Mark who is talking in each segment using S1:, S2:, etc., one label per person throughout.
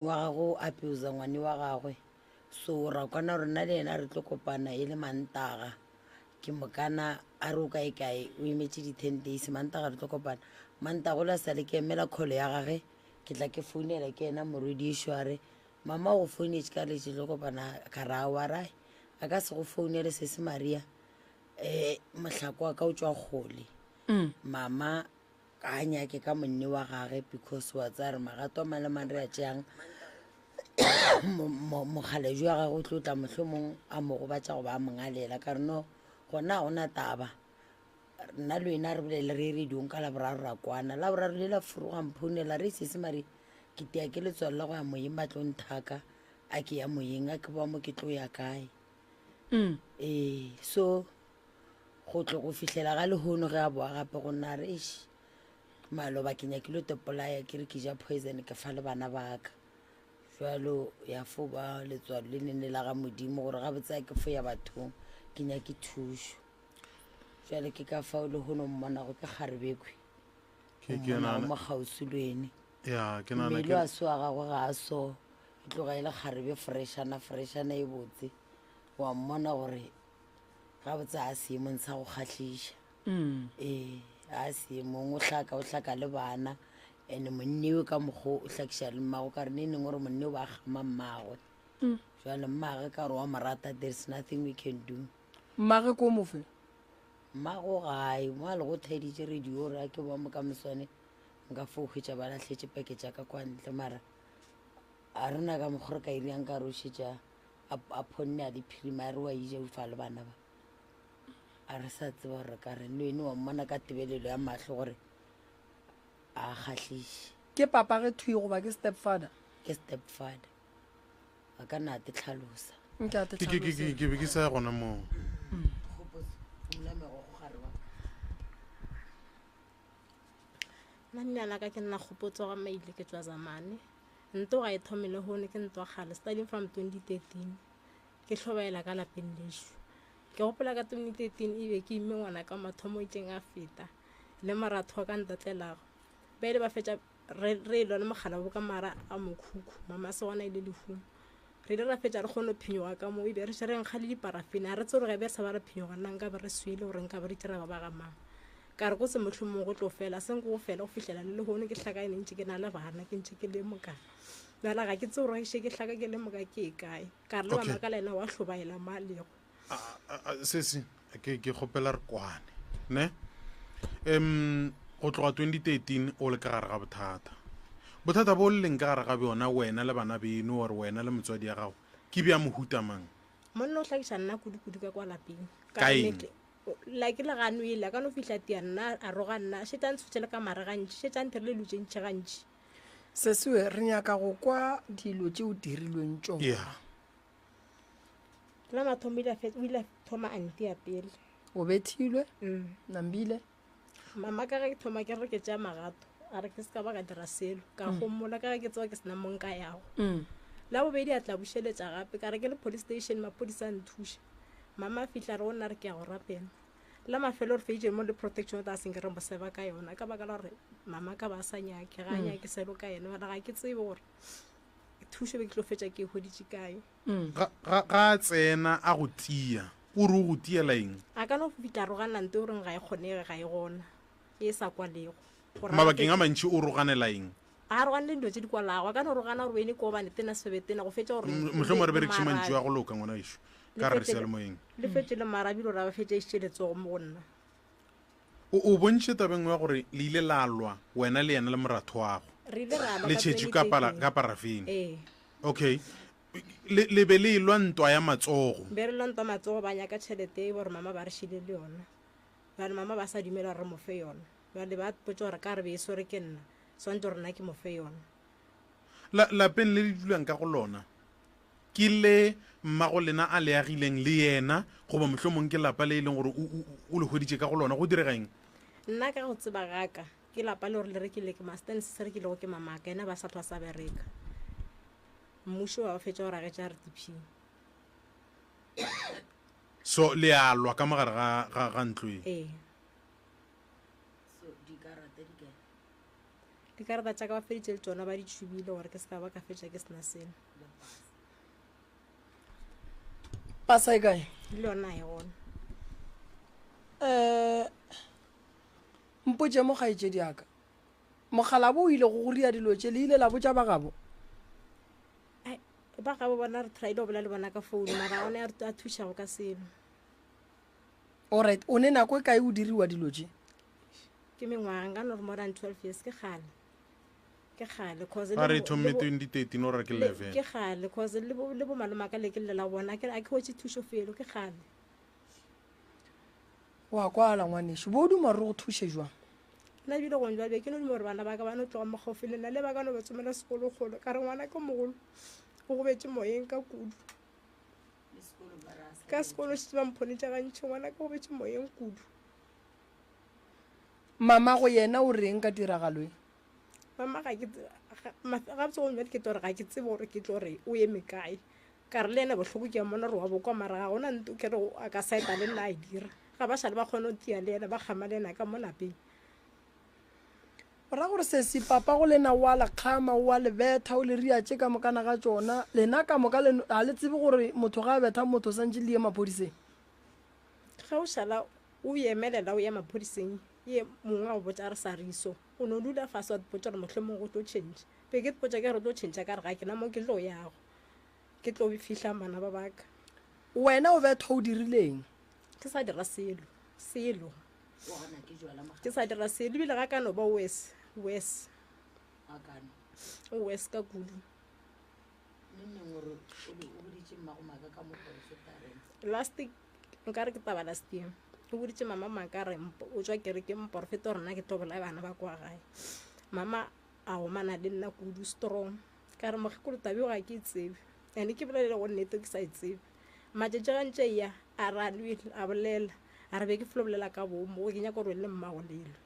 S1: Wa gagwe o abuser ngwane wa gagwe so ra kwana gore nna le yena re tlo kopana e le mantaga ke mokana a re o kae kae o emetše di-ten days mantaga re tlo kopana mantaga o la sa le ke emela call ya gage ke tla ke founela ke yena morwedi ešo a re mama o go founetše ka re tlo kopana ka re aowa ra a ka se go founele sesi maria um mohlako wa ka o tšwa kgole mama Ga a nyake ka monne wa gage because wa tsaya re magato a mang le mang re a tšeang mokgalabje wa gagwe o tlo tla mohlomong a mo gobatša goba a mo ngalela. Ka re no gona ga gona taba, nna le wena re bolele re ye radiong ka Laboraro ra kwana. Laboraro le la furuga mphounela re sesi mare ke tia ke letswalo la go ya moyeng ba tlo nthaka a ke ya moyeng a ke boa mo ke tlo ya kae. Ee so Go tlo go fihlela ga lehono ge a boa gape go nna a re, Eish, maloba ke nyakile go tepolaya ke re ke ja poison ke fa le bana ba ka. Bjalo ya fo ba letswalo le nene la ga Modimo gore gabotse a ke fo ya bathong ke nyake thušo. Bjale ke ka fao lehono mmonago ke kgarebekhwi.
S2: Ke ke
S1: Mmonago
S2: nagana
S1: mo kgauswi le ene.
S2: ya ke nagana
S1: Mmele
S2: ke
S1: wa se wa gagwe ga a so, e tloga e le kgarebe freshana freshana e botse. Wa mmona gore Gabotse a seemong sa go kgahliša. Ee, a seemong o hlaka o hlaka le bana and monnewe ka mokgo o hlakiša le mmago ka re ne neng gore monne o ba kgama mmagwe. Jwale mmagwe ka gore wa mo rata there is nothing we can do.
S3: Mmagwe ko mofe?
S1: Mmago gae mo a le go theditše radio gore a ke ba mo ka moswane nka fo hwetša ba lahletše peke tša ka kwa ntle mara a rena ka mokgo re ka iriang ka re o šetša a, a phonne a le phirima a re wa ija o fa le bana ba a re sa tseba gore re ka re le ene wa mmona ka tebelelo ya mahlo gore a kgahliše
S3: Ke papa ge thwi goba ke step father?
S1: Ke step father a ka na a te tlhalosa.
S3: Nke a te
S2: Ke, ke, ke,
S3: tlhalose.
S2: ke, ke be ke sa ya gona moo.
S1: Kgopotso, phumula megokgo gare wa.
S4: Nna leina la ka ke nna Kgopotso ga Maile ke tšwa Zamane. Nto ga e thome lehono ke ntwa kgale starting from 2013 ke hlobaela ka lapeng lešo. Ke gopola ka 2013 e be ke imme ngwana ka mathomo itšeng a feta le moratho wa ka ntatlelago. Ba ile ba fetša re re elwa le mogala bo ka mara a mokhukhu mama segwana ile lehung. Re ile ra fetša re kgone go phenyoga ka moo e be re še re nkga le diparafene a re tsebe gore ge be re sa ba ra phenyoga nna nka be re swele gore nka be re itše ra ba ba ga mang. Ka re go se mohlomong go tlo fela, se nko go fela go fihlela le lehono ke hlakane ntše ke na le bana, ke ntše ke le moka. Bjale ga ke tsebe gore ge še ke hlaka ke le moka ke e kae. Ka re le
S2: Okay.
S4: bana ka le yena wa hlobaela mo a lego.
S2: A- a- a- sesi ke ke kgopela re kwane ne um go tloga 2013 o le ka gare ga bothata bothata bo le leng ka gare ga bjona wena le bana beno or wena le motswadi ya gago ke bja mohuta mang
S4: Monna o hlakiša nna kudu-kudu ka kwa lapeng.
S2: Ka
S4: Ka
S2: eng?
S4: nnete, Like le ga nwele, a ka no fihla tia nna, a roga nna, šetše a ntshotše le ka mare gantši, šetše a ntirile dilo tše ntši gantši.
S3: Sesiwe, re nyaka go kwa dilo tše o dirilweng tšona.
S2: Yeah.
S4: La mathomo o ile a fe- o ile a thoma a ntia pele.
S3: O bethilwe,
S4: Mm.
S3: Nambile.
S4: Mama ka ge ke thoma ke re ke tšea magato, a re ke se ka ba ka dira selo, ka homola ka ge ke tseba ke sena mo nka yago.
S3: Mm.
S4: La bobedi a tla bušeletša gape, ka re ke le police station, maphodisa a nthuša. Mama a fihla a re go nna re ke ya go rapela. La mafelo re feditše mo le protection order a senke re mo seba ka yona ka baka la gore mama ka ba a sa nyake ga a nyake selo ka yena mara ga ke tsebe gore thušo be ke tlo fetša ke e hweditše kae.
S2: Ga, ga, ga a tsena a go tia, o re o go tiela eng?
S4: A ka no fihla a rogana nto e reng ga e kgonege ga e gona e sa kwalego. Gore a
S2: Mabakeng a
S4: fetše.
S2: mantši o roganela eng?
S4: A roganele dilo tše di kwalago. A ka no rogana gore wene ke obane tena sefebe tena go fetša gore
S2: Mohlomongwe re
S4: le
S2: berekiše mantšu a
S4: marabi.
S2: go loka ngwana gešo
S4: Le
S2: ka re re
S4: fetše le
S2: seyalemoyeng.
S4: le fetše le marabi lore a ba fetše a išitše letsogo mo go nna.
S2: O o bontšhitše tabeng ya gore le ile la lwa wena le yena le moratho wago.
S4: Re ile ra lwa
S2: Le
S4: ka
S2: tšhetšwe ka para
S4: 2013.
S2: ka parafene.
S4: Ee.
S2: Okay. Le le be le elwa ntwa ya matsogo.
S4: Be re lwa ntwa matsogo ba nyaka tšhelete e gore mama ba re šile le yona. Bjale mama ba sa dumela gore re mo fe yona. Bjale ba mpotša gore ka re be e swere ke nna, swanetše gore nna ke mo fe yona.
S2: La, lapeng le le dulang ka go lona, ke le mmago lena a le agileng le yena, goba mohlomong ke lapa le e leng gore o, o, o le hweditše ka go lona? Go direga eng?
S4: Nna ka go tseba ga ka, ke lapa le gore le rekile ke ma, stand se se rekilego ke mamaka, yena ba sa hlwa sa bereka. Mmušo wa ba fetša go ragetša RDP.
S2: So le a lwa ka mo gare ga, ga, ga ntlo ye?
S4: Ee.
S1: So dikarata di kae?
S4: Dikarata tša ka ba feditše le tšona ba di tšhubile gore ke se ka ba ka fetša ke sena selo.
S3: Pasa e kae?
S4: Le yona e gona.
S3: Um mpotše mo kgaetšedi ya ka. Mokgalabo o ile go go ria dilo tše, le ile la botša ba gabo?
S4: Ai, ba gabo bona re tryile go bolela le bona ka founu mara ga gona a thušago ka selo.
S3: Alright, o ne nako e kae o diriwa dilo tše?
S4: Ke mengwaga, nka no re more than 12 years, ke kgale. Ke kgale cause
S2: A re thomme 2013 o re ke 11.
S4: Ke kgale cause le bo le bo malome ka le ke llela bona ke a ke hwetše thušo felo, ke kgale.
S3: Wa kwala ngwanešu, bo o duma re go thuše jwang?
S4: Nna ebile gong jwale be ke no duma gore bana ba ka ba no tloga mo gaufi le nna le ba ka no ba tsomela sekolo kgole ka re ngwana ke mogolo o gobetše moyeng ka kudu. Ka sekolo šetše ba mphonetša gantši ngwana ke gobetše moyeng kudu.
S3: Mamago yena o reng ka tiragalo ye?
S4: Mama ga ke gabotse gong jwale ke tlo re ga ke tsebe gore ke tlo re o eme kae. Ka re le yena bohloko ke a mmona gore wa bokwa mara ga gona nto ke re a ka saeta le nna a e dira. Ga ba šale ba kgone go tia le yena ba kgama le yena ka mo lapeng.
S3: O ra gore sesi papa go lena o a le kgama, o a le betha, o le ria tše ka mokana ga tšona. Lena ka moka le ga le tsebe gore motho ga a betha motho o santše le ye maphodiseng?
S4: Ge o šala o emelela o ya maphodiseng ye mongwe a go botša a re sa riso, o no dula fase wa ipotša gore mohlomong go tlo tšhentšha. Be ke ipotša ke re tlo tšhentšha ka re ga ke na mo ke tlo yago, ke tlo fihla bana ba baka.
S3: Wena o bethwa o dirileng?
S4: Ke sa dira selo, selo. Ke sa dira selo ebile ga ka no ba worse, worse. O worse ka kudu. Last nkare ke taba last year. O boditše mama maaka a re o tšwa kerekeng moporofeta o re nna ke tlo bolaya bana ba kwa gae. Mama a omana le nna kudu strong. Ka re mokgekolo taba eo ga ke e tsebe. And ke bolele go nnete ke sa e tsebe. Matšatši ga ntše ya a re a lwele a bolela a re be ke felo bolela ka boomo ke nyaka gore le mmago lelo.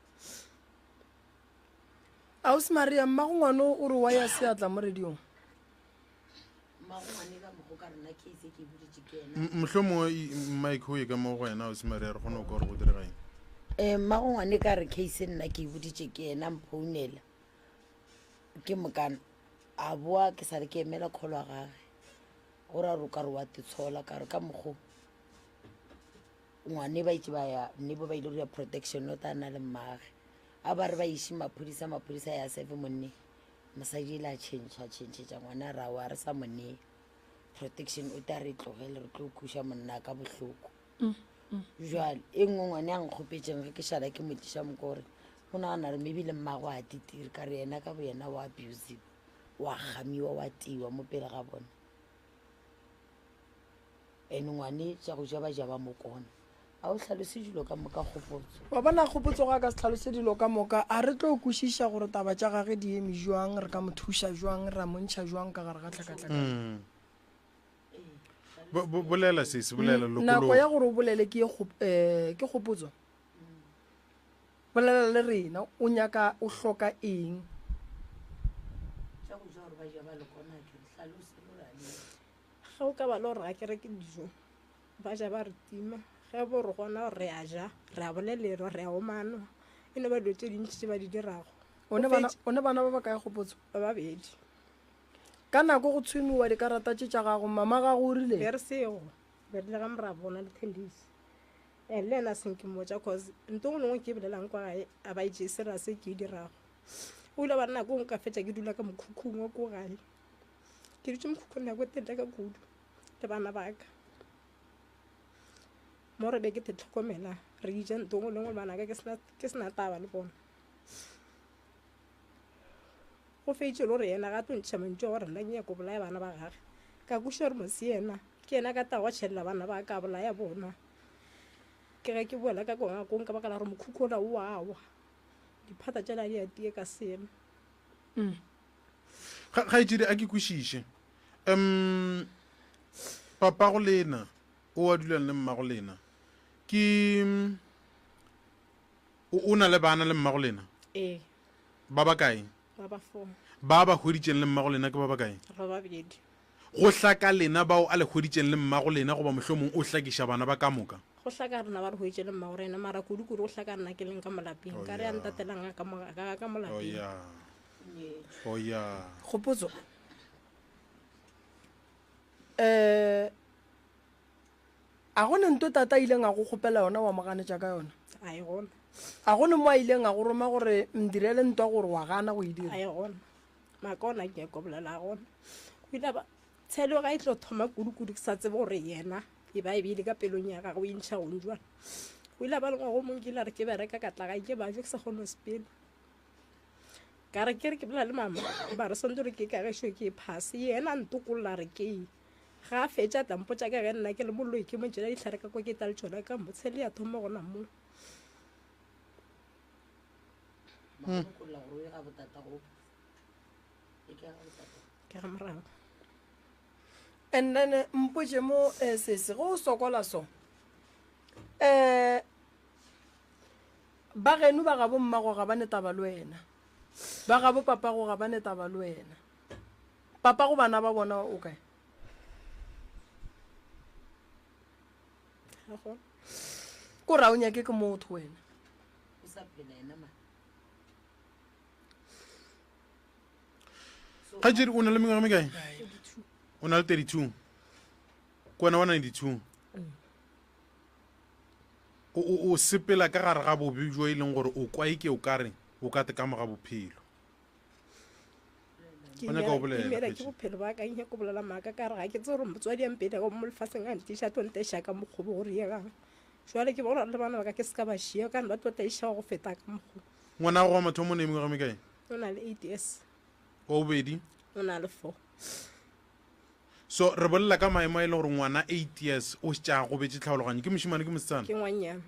S3: Ausi Maria, mmago ngwano o re wa ya seatla mo radiong.
S2: Mohlomongwe mike o ye ka mo go wena ausi Maria re kgone go kwa gore go direga eng.
S1: Um mmago ngwane ka re case nna ke e boditše ke yena mphounela ke mokana a boa ke sa re ke emela call wa gage gore a re o ka re wa titshola ka re ka mokgo ngwane ba itse ba ya mme bo ba ile go ya protection not a na le mmage a ba re ba iše maphodisa maphodisa ya seve monne mosadi ile a tšhentšha tšhentšhetša ngwana ra wa re sa monee protection o ta re tlogele re tlo khuša monna ka bohloko jwale e nngwe ngwane a nkgopetseng ge ke šala ke mo tliša moko gore o nagana re maybe le mmago a titire ka re yena ka bo yena wa abusive wa gamiwa wa tiwa mo pele ga bona and ngwane tša go ja ba ja ba mo kona a o hlalose dilo ka moka kgopotso
S3: Wa bona Kgopotso ga a ka se hlalose dilo ka moka, a re tlo kwešiša gore taba tša gage di eme jwang, re ka mo thuša jwang, ra mo ntšha jwang ka gare ga tlhakatlhakano.
S2: Bo- bo- bolela sesi bolela
S3: Nako ya
S2: lokologa
S3: gore o bolele ke ye kgop- eh, ke Kgopotso. Bolela le rena, o nyaka o hloka eng?
S1: Tša go ja gore ba ja ba le kona ke re hlalose le gore a le
S4: Ge o ka ba le gore ga ke reke dijo, ba ja ba re tima. Ge bo re gona gore re a ja, re a bolelelwa, re a omanwa. E no ba dilo tše dintši tše ba di dirago.
S3: O ne bana, o ne bana ba bakae Kgopotso?
S4: Ba babedi.
S3: Ka nako go tshwemiwa dikarata tše tša gago, mama gago o rile?
S4: Be re sego, be re le ga morabona le 10 days. And le yena a seng ke mmotša cause nto ngwe le ngwe ke e bolelang kwa gae a ba e tšee serious se ke e dirago. O ile ba re nako nka fetša ke dula ka mokhukhung wa ko gae. Ke dutše mokhukhung nako e telele ka kudu le bana ba ka. Mo re be ke te tlhokomela re ja nto ngwe le ngwe le bana ka ke sena taba le bona. Go fetše le gore yena ga tlo ntšha mantšu a gore nna ke nyako bolaya bana ba gage. Ka kwešiša gore mose yena ke yena ka tla wa tšhelela bana ba ka bolaya bona. Ke ge ke boela ka ko ngakong ka baka la gore mokhukhu ola o a wa. Diphata tšela di a tie ka selo.
S2: Kgaetšedi a ke kwešiše. Um papago lena o a dulang le mmago lena ke o na le bana le mmago lena?
S4: Ee.
S2: Ba ba kae?
S4: Ba ba four.
S2: Ba ba hweditšeng le mmago lena ke ba ba kae?
S4: Ba babedi.
S2: Go hlaka lena bao a le hweditšeng le mmago lena goba mohlomong o hlakiša bana ba ka moka?
S4: Go hlaka rena ba re hweditše le mmago rena, mara kudu-kudu go hlaka nna ke leng ka mo lapeng.
S2: Oh,
S4: Ka re a
S2: yeah.
S4: ntatelang ka mo, ka, ka mo
S2: Oh,
S4: lapeng.
S2: yeah. Oh ya.
S3: Kgopotso. Eh a go ne nto tata a ileng a go kgopela yona wa mo ganetša ka yona?
S4: A e gona.
S3: A go ne mo a ileng a go roma gore ndirele ntwa gore wa gana go e dira?
S4: A e gona. Maaka ona ke nyaka go bolela a gona. Go ile ba tshelo ga e tlo thoma kudu-kudu ke sa tsebe gore yena e ba e beile ka pelong ya gagwe o e ntšha gong jwang. Go ile ba le ngwaga o mongwe ke ile a re ke bereka ka tla gae ke bajo ke sa kgone go sepela. Ka re ke re ke bolela le mama ba re swantse gore ke ka gešo ke e phase yena a ntokolola a re ke ye. Ga a fetša a tla mpotša ka ge nna ke le moloi ke mo tšela dihlare ka kwa ke tla le tšona ka mo tshele ya thoma gona moo. Ke ga morago.
S3: And then mpotše mo eh, sese ge o sokola so um ba geno ba gabo mmago ga ba ne taba le wena ba gabo papago ga ba ne taba le wena papago bana ba bona o kae ko ra o nyake ke motho wena
S1: o sa phela ena ma
S2: Kgaetšedi o na le mengwaga mekae? O na le 32. Ke wena wa 92. O, o, o sepela ka gare ga bobe bjo e leng gore o kwa eke o ka re o ka te ka moga bophelo.
S4: Ke
S2: O nyaka go
S4: imela-
S2: bolela,
S4: ke imela ke
S2: Kgaetšedi.
S4: bophelo ba ka nyaka go bolela maaka ka re ga ke tsebe gore motswadi a mpele go mo lefaseng a ntiša tlo nteša ka mokgobo gore yegang jale ke bona le bana ba ka ke se ka ba šia ka ne ba tlo tlaišega go feta ka mokgo
S2: Ngwana wa gago wa mathomo o ne mengwaga mekae?
S4: O na le 8 years.
S2: Wa bobedi?
S4: O na le 4.
S2: So re bolela ka maemo a e le gore ngwana 8 years o šetše a gobetše tlhaologanyo. Ke mošemane ke mosetsana?
S4: Ke ngwanyana.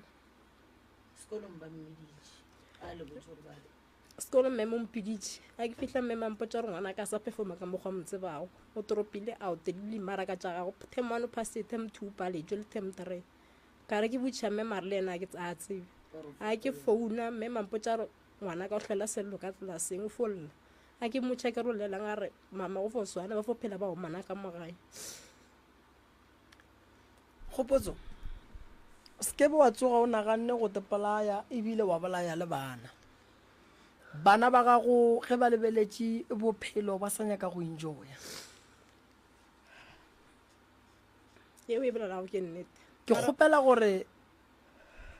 S1: Sekolong ba mmiditše. A le botse gore ba re.
S4: Sekolong mme mo mpiditše. A ke fihla mme mampotša gore ngwana ka sa performa ka mokgwa mo tsebago. O toropile out le dimaraka tša gago. Term 1 o phasitse, term 2 o paletšwe le term 3. Ka re ke botšiša mme mare le yena a ke a tsebe. A ke founa mme mampotša gore Ngwana ka o hlola sello ka tlelaseng, o fo lla. A ke mmotša ke re o llelang, a re, Mama, go fo swana, ba fo phela ba omana ka mo gae.
S3: Kgopotso, Se ke be wa tsoga o naganne go te polaya ebile wa bolaya le bana. Bana ba gago ge ba lebeletše bophelo ba sa nyaka go enjoya.
S4: Yeo e bolelago ke nnete.
S3: Ke kgopela gore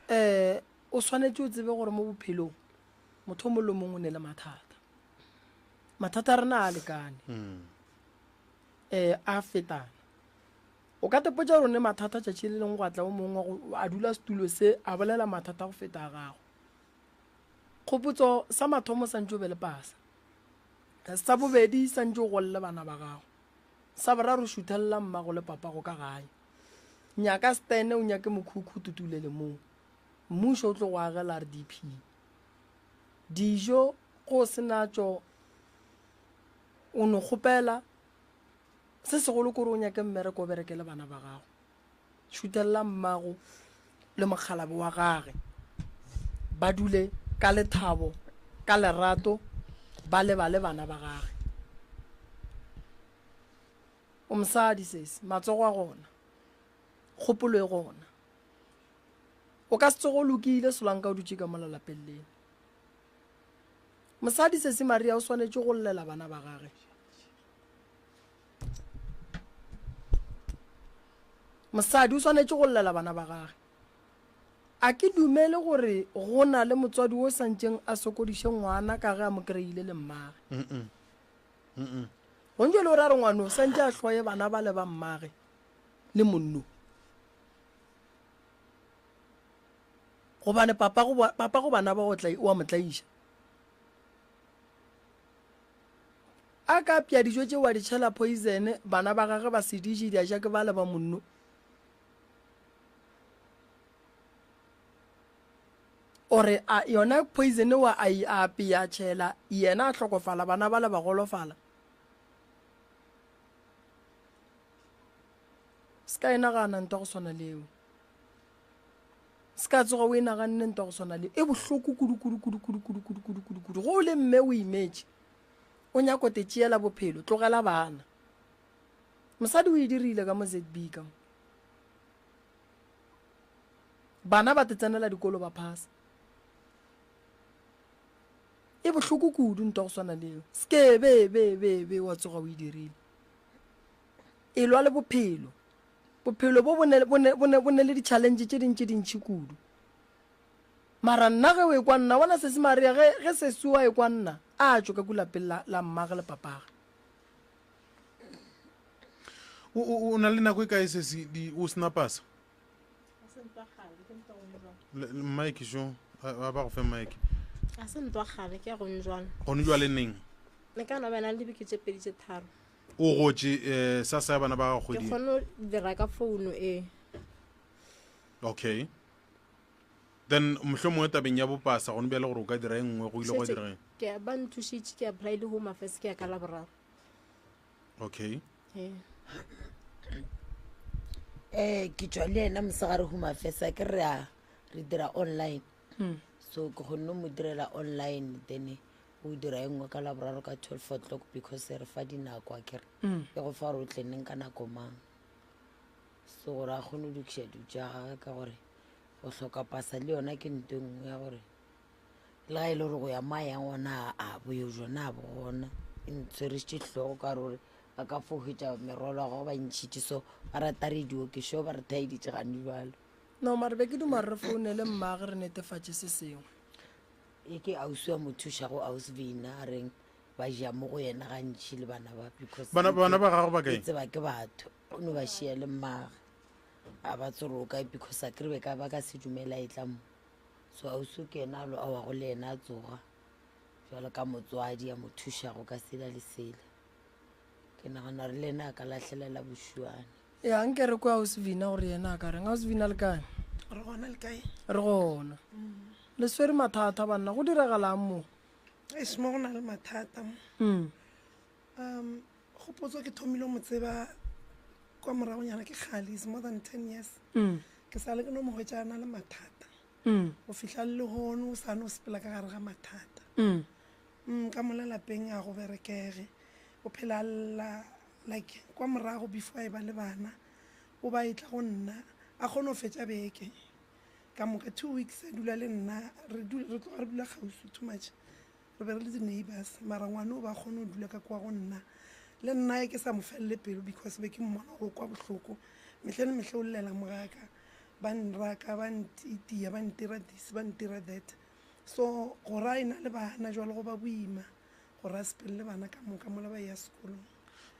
S3: um o swanetše o tsebe gore mo bophelong motho o mongwe le mongwe o ne le mathata. Mathata a rena a lekane um a fetana. O ka tepotša gore o ne mathata tšatši le lengwe gwa tla o mongwe a dula setulo se a bolela mathata go feta a gago. Kgopotso sa mathomo santše o be le pasa. Sa bobedi santše o golle bana ba gago. Sa boraro šuthelela mmago le papago ka gae. Nyaka stene o nyake mokhukhu o tutulele moo. Mmušo o tlo go agela RDP. Dijo go se na tšo o no kgopela. Se segolo ke gore o nyake mmereko o bereke le bana ba gago. Šuthelela mmago le mokgalabje wa gage ba dule ka lethabo, ka lerato ba lebale bana ba gage. O mosadi sesi, matsogo a gona, kgopolo e gona. O ka se tsoge o lokile solanka o dutše ka mola lapeng leno. Mosadi sesi Maria o swanetše go llela bana ba gage. Mosadi o swanetše go llela bana ba gage. A ke dumele gore go na le motswadi wo santšeng a sokodiše ngwana ka ge a mo kry-ile le mmage. Gontše le gore a re ngwano santše a hloye bana ba le ba mmage le monno. Gobane papa go papa go bana ba o tla o a mo tlaiša. A ka apea dijo tše wa di tšhela poison bana ba gage ba se di je di a ja ke bale ba monno. Ore a yona poison wa a e apea tšhela yena a hlokofala bana bale ba golofala. Se ka e nagana ntwa go swana leo. Se ka tsoga o e naganne ntwa go swana le e bohloko kudu kudu kudu kudu kudu kudu kudu kudu kudu. Go o le mme o imetše o nyako te tšeela bophelo tlogela bana. Mosadi o e dirile ka mo ZB ka mo. Bana ba te tsenela dikolo ba phasa. E bohloko kudu ntwa go swana le eo. Ske be be be be wa tsoga o e dirile. E lwa le bophelo. Bophelo bo bo ne bo ne bo ne bo ne le di-challenge tše dintši dintši kudu. Mara nna ge o ekwa nna, bona sesi Maria ge ge sesi o a ekwa nna, a tšwe ka ku lapeng la la mmage le papage.
S2: O o o na le nako e kae sesi di o sena pasa? Mike šo a ba go fe mike.
S4: A se ntwa kgale ke ya gone jwale.
S2: Gone jwale neng?
S4: Ne ka no bana le dibeke tše pedi tše tharo.
S2: O gotše um sasa ya bana ba gago
S4: kgwedi. Ke kgone go dira ka founu ee.
S2: Okay. Then mohlomongwe tabeng ya bopasa gone bjale gore o ka dira e nngwe go ile go dira eng?
S4: Ke ba nthušitše ke apply le Home Affairs ke ya ka Laboraro.
S2: Okay.
S4: Ee.
S1: Eh ke tšwa le yena mosegare Home Affairs a ke re a re dira online. So ke kgonne mo direla online then o dira e nngwe ka Laboraro ka 12 o'clock because re fa dinako a kere. E go fa gore o tle neng ka nako mang. So gore a kgone go lokiša dilo tša gagwe ka gore go hloka pasa le yona ke nto e nngwe ya gore le ga e le gore go ya mo a yang gona a boyo jona a bo gona e ntshwerišitše hlogo ka gore ba ka fo hwetša merwalo ya gago ba ntšhitše so ba rata radio ke sure ba re thaeditše gane jalo.
S3: No mare be ke duma re founele mmage re netefatše se sengwe.
S1: E ke ausi wa mo thušago ausi Vina a reng ba ja mo go yena gantši le bana ba because
S2: Bana bana ba gago ba kae?
S1: e tseba ke batho o no ba šia le mmage a ba tsore o kae because a kere be ka ba ka se dumela e tla mo so ausi ke yena a lo a wago le yena a tsoga jalo ka motswadi a mo thušago ka sela le sela ke nagana gore le yena a ka lahlelela bošuane.
S3: Ya nke re kwe ausi Vina gore yena a ka reng. Ausi Vina le kae?
S5: Re gona le kae?
S3: Re gona. Le swere mathata banna, go diragalang mo?
S5: Eish, mo go na le mathata mo. Um Kgopotso ke thomile mo tseba kwa moragonyana ke kgale, is more than 10 years. Ke sa le ke no mo hwetša a na le mathata. Go fihla le lehono o sa no sepela ka gare ga mathata. Ka mola lapeng a go berekege. O phela a lla like kwa morago before a e ba le bana. O ba e tla go nna a kgone go fetša beke ka moka, 2 weeks a dula le nna, re tloga re dula kgauswi too much. Re be re le di-neighbours mara ngwana o ba kgone go dula ka kwa go nna. Le nna ke sa mo felele pelo because be ke mmona gore o kwa bohloko. Mehle le mehle o llela mogaka, ba nraka, ba ntitia, ba ntira this, ba ntira that. So gore a e na le bana jwale go ba boima gore a sepele le bana ka moka mola ba eya sekolong.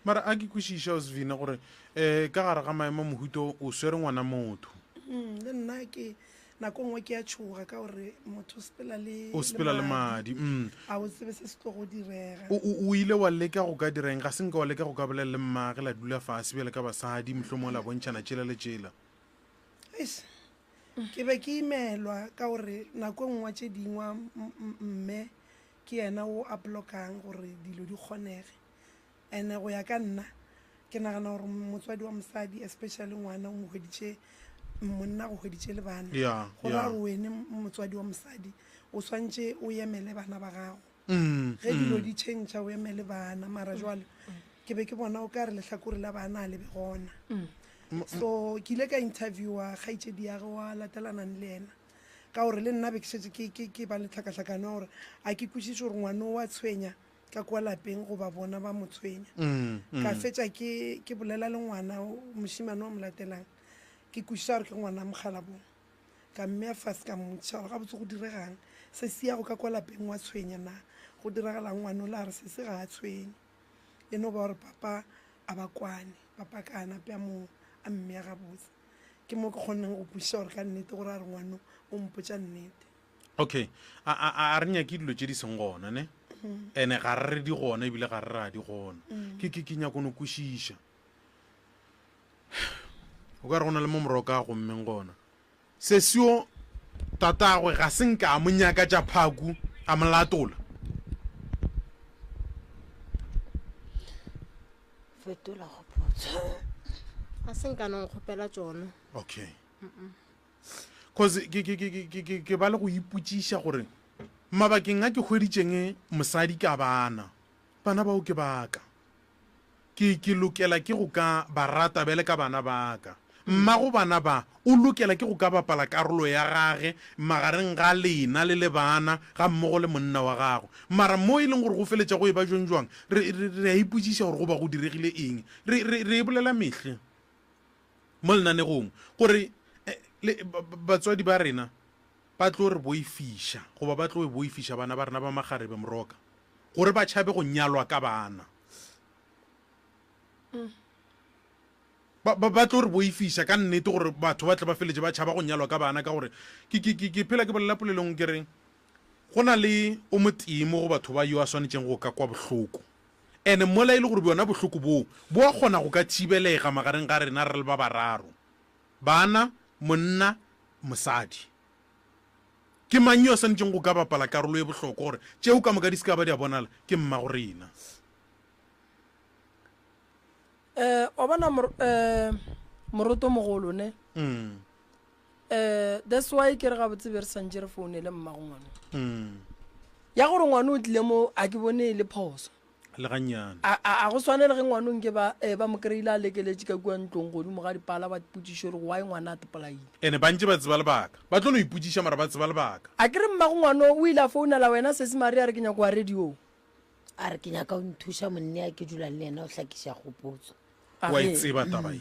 S2: Mara a ke kwešiša Osvina gore um ka gare ga maemo a mohuta o swere ngwana motho.
S5: Le nna ke nako nngwe ke a tšhoga ka gore motho o sepela le
S2: O sepela le madi.
S5: A o tsebe se se tlo go direga.
S2: O, o, o ile wa leka go ka dira eng? Ga se nka wa leka go ka bolela le mmage la dula fase bjale ka basadi, mohlomongwe la bontšhana tšela le tšela?
S5: Eish, ke be ke imelwa ka gore nako e nngwe tše dingwe mme ke yena o a blockang gore dilo di kgonege. And-e go ya ka nna ke nagana gore motswadi wa mosadi especially ngwana o mo hweditše monna go hweditše le bana
S2: Yeah,
S5: go ra
S2: yeah.
S5: gore wene motswadi wa mosadi o swantše o emele bana ba gago
S2: Mm,
S5: ge dilo di change o emele bana mara jwale ke be ke bona o ka re lehlakore la bana a le be gona so ke ile ka interviewa kgaetšedi ya ge wa latelanang le yena ka gore le nna be ke šetše ke- ke ke ba le tlhakahlakano ya gore a ke kwešiše gore ngwane o wa tshwenya ka kwa lapeng goba bona ba mo tshwenya. Ka fetša ke ke bolela le ngwana mošemane wa mo latelang ke kwešiša gore ke ngwana mokgalabong. Ka mmea fase ka mmotšiša gore gabotse go diregang, sesi ya go ka kwa lapeng wa tshwenya na, go diragalang? Ngwana o la re sesi ga a tshwenye, e no ba gore papa a ba kwane, papa ka a nape a mo a mmea gabotse. Ke mo ke kgonneng go kwešiša gore ka nnete gore a re ngwano o mpotša nnete.
S2: Okay, a, a, a re nyake dilo tše di seng gona, ne? Ene ga re re di gona ebile ga re ra di gona. Ke, ke, ke nyako no kwešiša. O ka re go na le mo moroka a gommeng gona. Sesio tatagwe ga se nka a mo nyaka tša phaku a mo latola.
S1: Fetola kgopotso.
S4: Ga se nka no nkgopela tšona.
S2: Okay. Cause ke, ke, ke, ke, ke, ke ba le go ipotšiša gore mabakeng a ke hweditšeng mosadi ka bana, bana bao ke ba ka. Ke, ke lokela ke go ka ba rata bjale ka bana ba ka. Mmago bana ba o lokela ke go ka bapala karolo ya gage magareng ga lena le le bana gammogo le monna wa gagwe. Mara mo e leng gore go feletša go eba jwang-jwang, re, re, re a ipotšiša gore go ba go diregile eng. Re, re, re e bolela mehle mo lenanegong gore eh, le, ba, ba, batswadi ba rena ba tlo re boifiša goba ba tlo boifiša bana ba rena ba makgarebe moroka gore ba tšhabe go nyalwa ka bana. Ba, ba, ba tlo re boifiša ka nnete gore batho ba tle ba feletše ba tšhaba go nyalwa ka bana ka gore ke, ke, ke, ke phela ke bolela polelong ke re go na le o motee mo go batho ba yo a swanetšeng go ka kwa bohloko ene mola e le gore bjona bohloko boo bo a kgona go ka thibelega magareng ga rena re le ba bararo, bana, monna, mosadi. Ke mang yo a swanetšeng go ka bapala karolo e bohlokwa gore tšeo ka moka di se ka ba di a bonala? Ke mmago rena.
S3: Eh, wa bona mor, eh, moroto mogolo ne mm. eh, that's why ke re gabotse be re santse re founele mmago ngwana mm. ya gore ngwana o tlile mo a ke bone e le phoso
S2: le gannyane
S3: a go swane le ge ngwana nke ba eh, ba mo kry-ile a lekeletše ka kua ntlong godimo ga dipala ba potšišo gore why ngwana a tepolaile
S2: ene ba ntse ba tseba lebaka ba tlo no ipotšiša mara ba tseba lebaka
S3: a ke re mmago ngwana o ile a founela wena sesi maria a re ke nyako wa radio
S1: A re, Ke nyaka o nthuša, monna ya ke dulang le yena o hlakiša kgopotso.
S2: O a e tseba taba ye.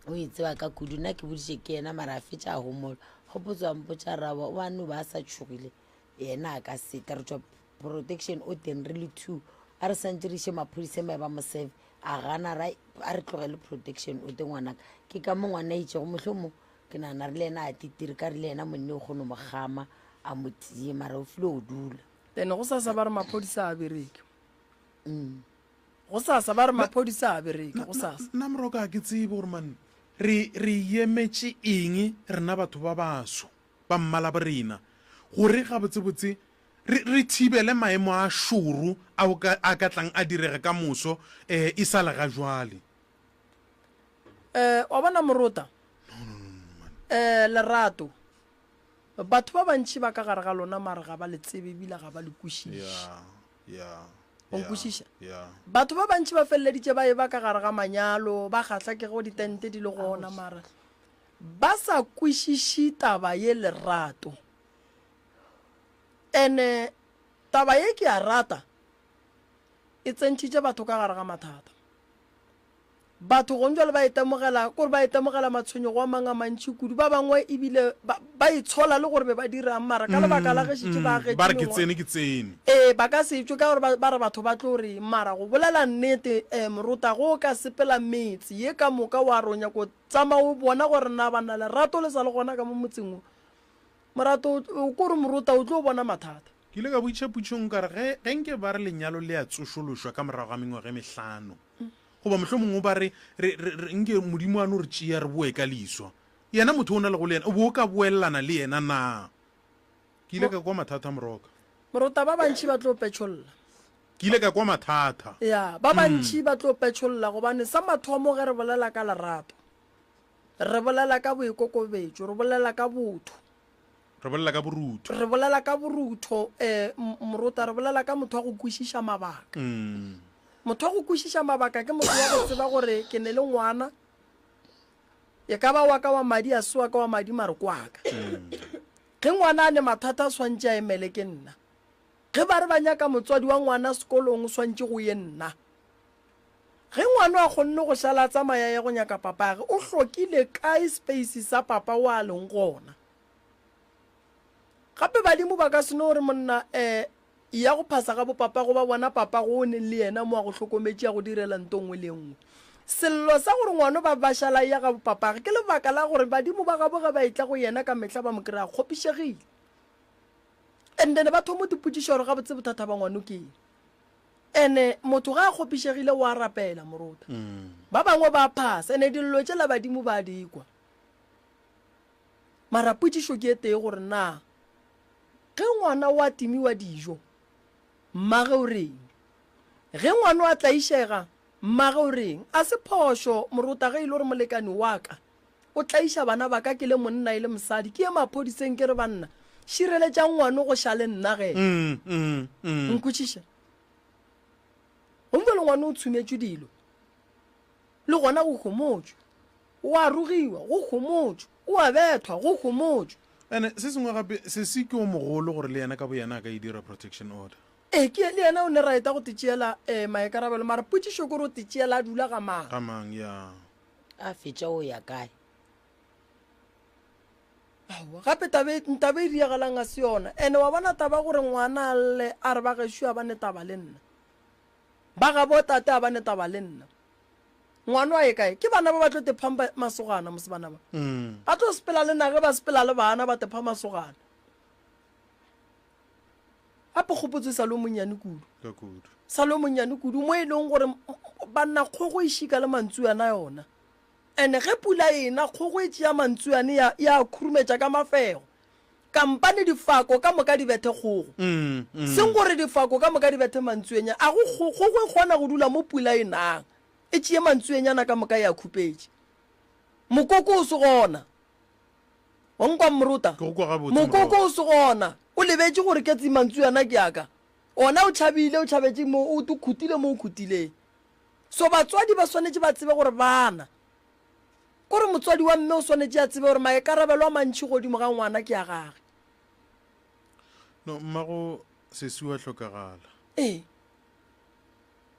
S1: O e tseba ka kudu. Nna ke boditše ke yena mara a fetša a homola. Kgopotso a mpotša raba o a no ba a sa tšhogile yena a ka se tle. Re tšwa protection o teng re le two. A re santše re iše maphodiseng ba ye ba mo serve. A gana ra a re tlogele protection o teng ngwanaka. Ke ka mo ngwana a itšego mohlomong ke nagana re le yena a titire ka re le yena monne o kgone mo kgama a mo tie mara o file o dula.
S3: Then go sasa ba re maphodisa a bereke. Go sasa ba re maphodisa a bereke go sasa.
S2: Nna moroka ga ke tsebe gore man re re yemetše eng rena batho ba baso ba mmala borena gore gabotsebotse re re thibele maemo a šoro ao ka a ka tlang a direga ka moso eh e sa le ga jwale.
S3: Eh wa bona morota. Eh lerato. Batho ba bantši ba ka gare ga lona mare ga ba le tsebe ebile ga ba le kwešiše. O nkwešiša? Batho ba bantši ba feleleditše ba eba ka gare ga manyalo, ba kgahla ke go ditente di le gona mara ba sa kwešiše taba ye lerato. Ene taba ye ke a rata e tsentšhitše batho ka gare ga mathata. Batho gong bjale ba itemogela, kore ba itemogela matshwenyego a mang a mantši kudu. Ba bangwe ebile ba, ba itshola le gore be ba dirang, mara ka lebaka la ge šetše ba agetše
S2: Ba re ke tsene, ke tsene.
S3: Ee, ba ka se tšwe ka gore ba, ba re batho ba tlo reng. Mara go bolela nnete, eh, morota, ge o ka sepela metse ye ka moka wa re o nyako tsamaya o bona gore na banna lerato le sa le gona ka mo motseng wo. Morato, o, kore morota o tlo bona mathata.
S2: Ke ile ka botšiša potšišong ka re, ge, ge nke ba re lenyalo le a tsošološwa ka morago ga mengwaga e mehlano, Goba mohlomongwe ba re, re, re, re, nke Modimo a no re tšea re boe ka leswa. Yena motho o na lego le yena, o be o ka boelelana le yena na? Ke ile ka kwa mathata, Moroka.
S3: Morota, ba bantši ba tlo petšholla.
S2: Ke ile ka kwa mathata.
S3: Ya, ba bantši ba tlo petšholla gobane sa mathomo ge re bolela ka lerato, re bolela ka boikokobetšo, re bolela ka botho.
S2: Re bolela ka borutho.
S3: Re bolela ka borutho, eh, Morota, re bolela ka motho wa go kwešiša mabaka. Motho wa go kwešiša mabaka ke motho wa go tseba gore ke ne le ngwana, e ka ba wa ka wa madi, a se wa ka wa madi, mare ke wa ka. Ge ngwana a ne mathata a swantše a emele ke nna. Ge ba re ba nyaka motswadi wa ngwana sekolong o swantše go ye nna. Ge ngwana a kgonne go šala a tsamaya ya go nyaka papage, o hlokile kae space sa papa o a leng gona? Gape badimo ba ka se no re monna eh ya go phasa ga bopapago ba bona papago o neng le yena mo a go hlokometše a go direla nto nngwe le nngwe. Sello sa gore ngwano ba ba šala ya ga bopapage ke lebaka la gore badimo ba gabo ge ba etla go yena ka mehla ba mo kry-a a kgopišegile. And then ba thomo dipotšišo gore gabotse bothata ba ngwano ke eng. Ene motho ga a kgopišegile o a rapela morota. Ba bangwe ba phasa ene dillo tšela badimo ba di kwa. Mara potšišo ke e tee gore na ge ngwana o a timiwa dijo, mmage o reng? Ge ngwana o a tlaišega, mmage o reng? A se phošo morota ge e le gore molekani wa ka o tlaiša bana ba ka ke le monna e le mosadi, ke ye maphodiseng ke re banna šireletšang ngwano go šale nna ge. Nkwešiša? Gomme bjale ngwano o tshumetšwe dilo le gona go homotšwe. O a rogiwa, go homotšwe. O a bethwa, go homotšwe.
S2: Ene se sengwe gape, sesi ke o mogolo gore le yena ka boyena a ka e dira protection order.
S3: Ee, ke le yena o ne right go titšeela eh, maikarabelo, mara potšišo ke gore o titšeela a dula ga mang.
S2: Ga mang, ya.
S1: A fetša o ya kae?
S3: Aowa, gape taba e, taba e diagalang ga se yona. Ene wa bona taba gore ngwana a lle a re ba gešo a ba ne taba le nna. Ba gabo tate a ba ne taba le nna. Ngwana wa ye kae? Ke bana ba ba tlo tephang masogana mos bana ba. Ba tlo sepela le nage ba sepela le bana ba tepha masogana. Gape kgopotso e sa le o monnyane kudu.
S2: Ka kudu.
S3: Sa le o monnyane kudu mo e leng gore banna kgogo e šika le mantsuana yona. Ene ge pula e na kgogo e tšea mantsuane ya ya khurumetša ka mafego. Kampane difako ka moka di bethe kgogo. Seng gore difako ka moka di bethe mantsuenya. A go kgogo e kgona go dula mo pula e nang. E tšee mantsuenyana ka moka ya khupetše. Mokoko o se gona. Wa nkwa Morota?
S2: Ke go kwa gabotse,
S3: Mokoko o se gona. O lebetše gore ketsi mantsuana ke a ka. Ona o tšhabile, o tšhabetše mo, o khutile mo o khutileng. So batswadi ba swanetše ba tsebe gore bana, kore motswadi wa mme o swanetše a tsebe gore maikarabelo a mantši godimo ga ngwana ke a gage.
S2: No, mmago sesi wa hlokagala.
S3: Ee.